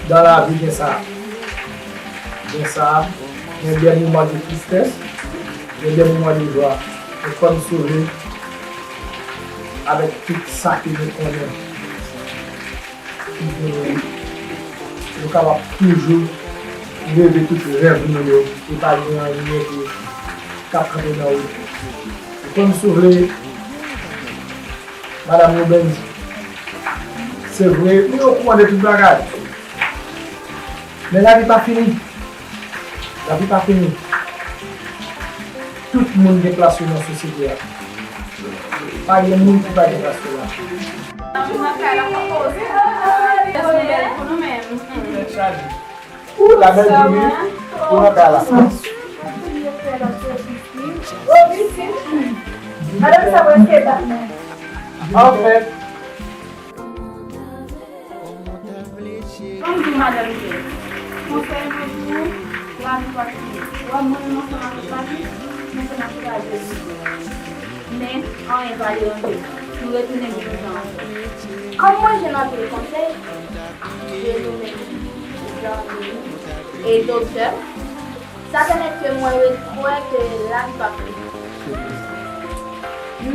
Dans la vie gen sa. Gen sa. Gen des moments de tristesse. Gen des moments de joie. Men fò n sove avèk tout sa ke nou konnen ki genyen. Nou kapab toujou reve tout rèv nou yo. E pa gen anyen ki, k ap kanpe nan wout. Fò n sove Madam Robendy, se vre, li okouran de tout bagay. Men lavi pa fini. Lavi pa fini. Tout moun gen plas yo nan sosyete a. Pa gen moun ki pa gen plas yo la. Ou la bèl Juli, ou nan kay la. Anfèt, ann di madanm Jè, konsèy mwen pou ou, lavi pa fini. Ou wè mwen menm ansanm avèk Papi, nou fè n ap kraze li. Men, anyen pa deranje nou. Nou retounen gen yon jan ankò. Kòm mwen jwenn anpil konsèy de nou menm zanmi e doktè, sa pèmèt ke mwen ret kwè ke lavi p ap fini.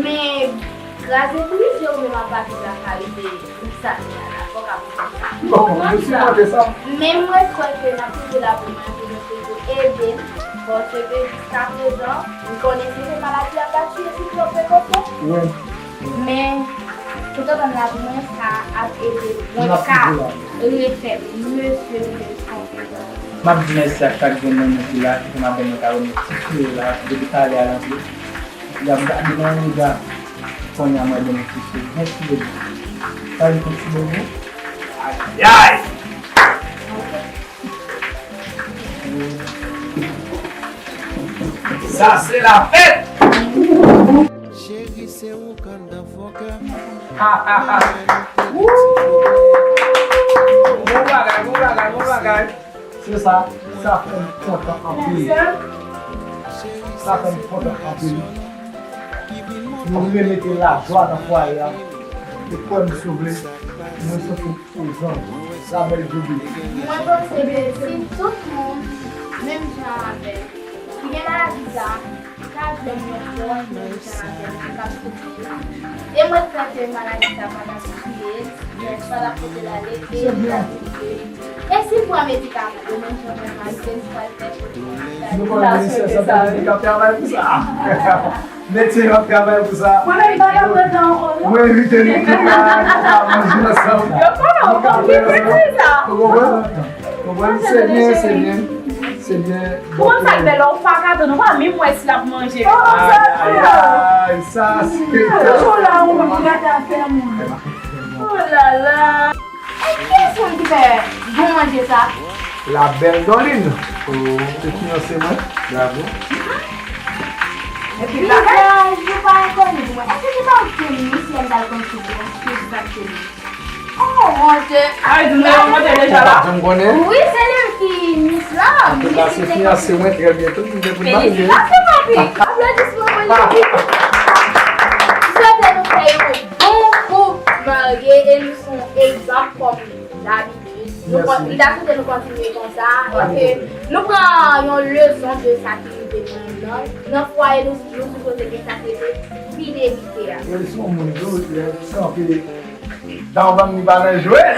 Men, kraze brize ou menm ak Papi la ka rive. Sa, sa, sa, fòk ap di sa. Bon, nou sipòte sa. Men mwen kwè ke n ap toujou la pou mwen, pou nou toujou ede m, paske jiskaprezan, m konnen se maladi a k ap tiye Siklòn Pekòpè. Wi. Men, toutotan m la pou mwen, sa ap ede m. Mwen ka refè m, mesye, m te konfyans. M ap di mèsi ak chak grenn nan nou ki la, ki fè madanm mwen ka wè nou ti fre la, depi talè a l antre. Y ap gade nan yon rega. Kounye a mwen gen yon ti souvni ki vle di. Sa yon ti bobo. Ayayay! Sa se la fèt! Cheri, se ou k anndan fon kè m. Ha, ha, ha. Woo! Bon bagay, bon bagay, bon bagay. Se sa, sa fè m kontan anpil. Sa fè m kontan anpil. Nou remete lajwa nan fwaye a. E kwè m, si w vle, mwen santi m prezan. Sa bèl Juli. Mwen panse ke si tout moun, menm jan avè m, ki gen maladi sa, ka jwenn yon pwòch menm jan avè m ki p ap soufri. E mwen kwè ke maladi sa pa t ap tiye l, pa t ap pote l ale, e li t ap rive. E si l pran medikaman yo menm jan mwen pran, se li pral fè pou li. Nou konnen ministè sante piblik ap travay pou sa. Medsen yo ap travay pou sa. Mwen menm, m pa ka pran tan ankò, non. Mwen envite nou tout la, nou ka manje ansanm. Yo konnen, nou ka bwè ansanm. Ou konprann? Ou konprann? Se byen, se byen. Se byen. Ou konn sa k bèl la, ou pa ka tann, ou pa menm wè si l ap manje. Ay, ay, ay, sa se. Toujou la, ou menm, ou gade afè moun. Oh la la. E kiyès moun ki fè bon manje sa? La belle Dorline. Oh, se fiyanse mwen. Bravo. Epi la. Vizaj ou pa enkoni pou mwen. Èske se pa ou ki te Miss Lèm t al konn sou bwòs? Se sa k te Miss. Oh, mon Dieu. Ay, di nou yo monte deja la? Ou pa janm konnen? Wi, se li menm ki Miss la. Antouka, se fiyanse mwen, trè byento, nou gen pou n marye. Felisitasyon, papi. Aplodisman pou li. M swete nou fè yon bon koup marye e nou se yon egzanp kòm dabitid. Nou kon-, m ta swete nou kontinye konsa e ke nou pran yon leson de sa ki rive nou menm nan, nan fwaye nou, nou sipoze gen sa ki rele fidelite a. Leson moun yo, lè kanpe dan bann li pa nan jwèt.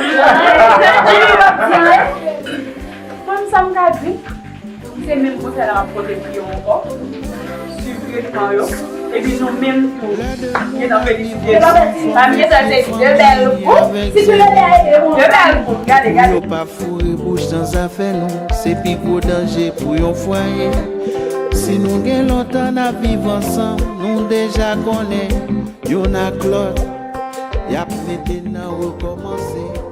Mwen, sa m ka di. Se menm konsèy la m ap pote pou yo ankò. Swiv tretman yo. Epi nou menm tou, gentan felisite nou. Paske sa se de bèl koup. Si tou le de a ede moun. De bèl koup. Gade, gade. Pou yo pa foure bouch nan zafè nou, se pi gwo danje pou yon fwaye. Si nou gen lontan n ap viv ansanm, nou deja konnen youn ak lòt, y ap mete n nan rekòmanse.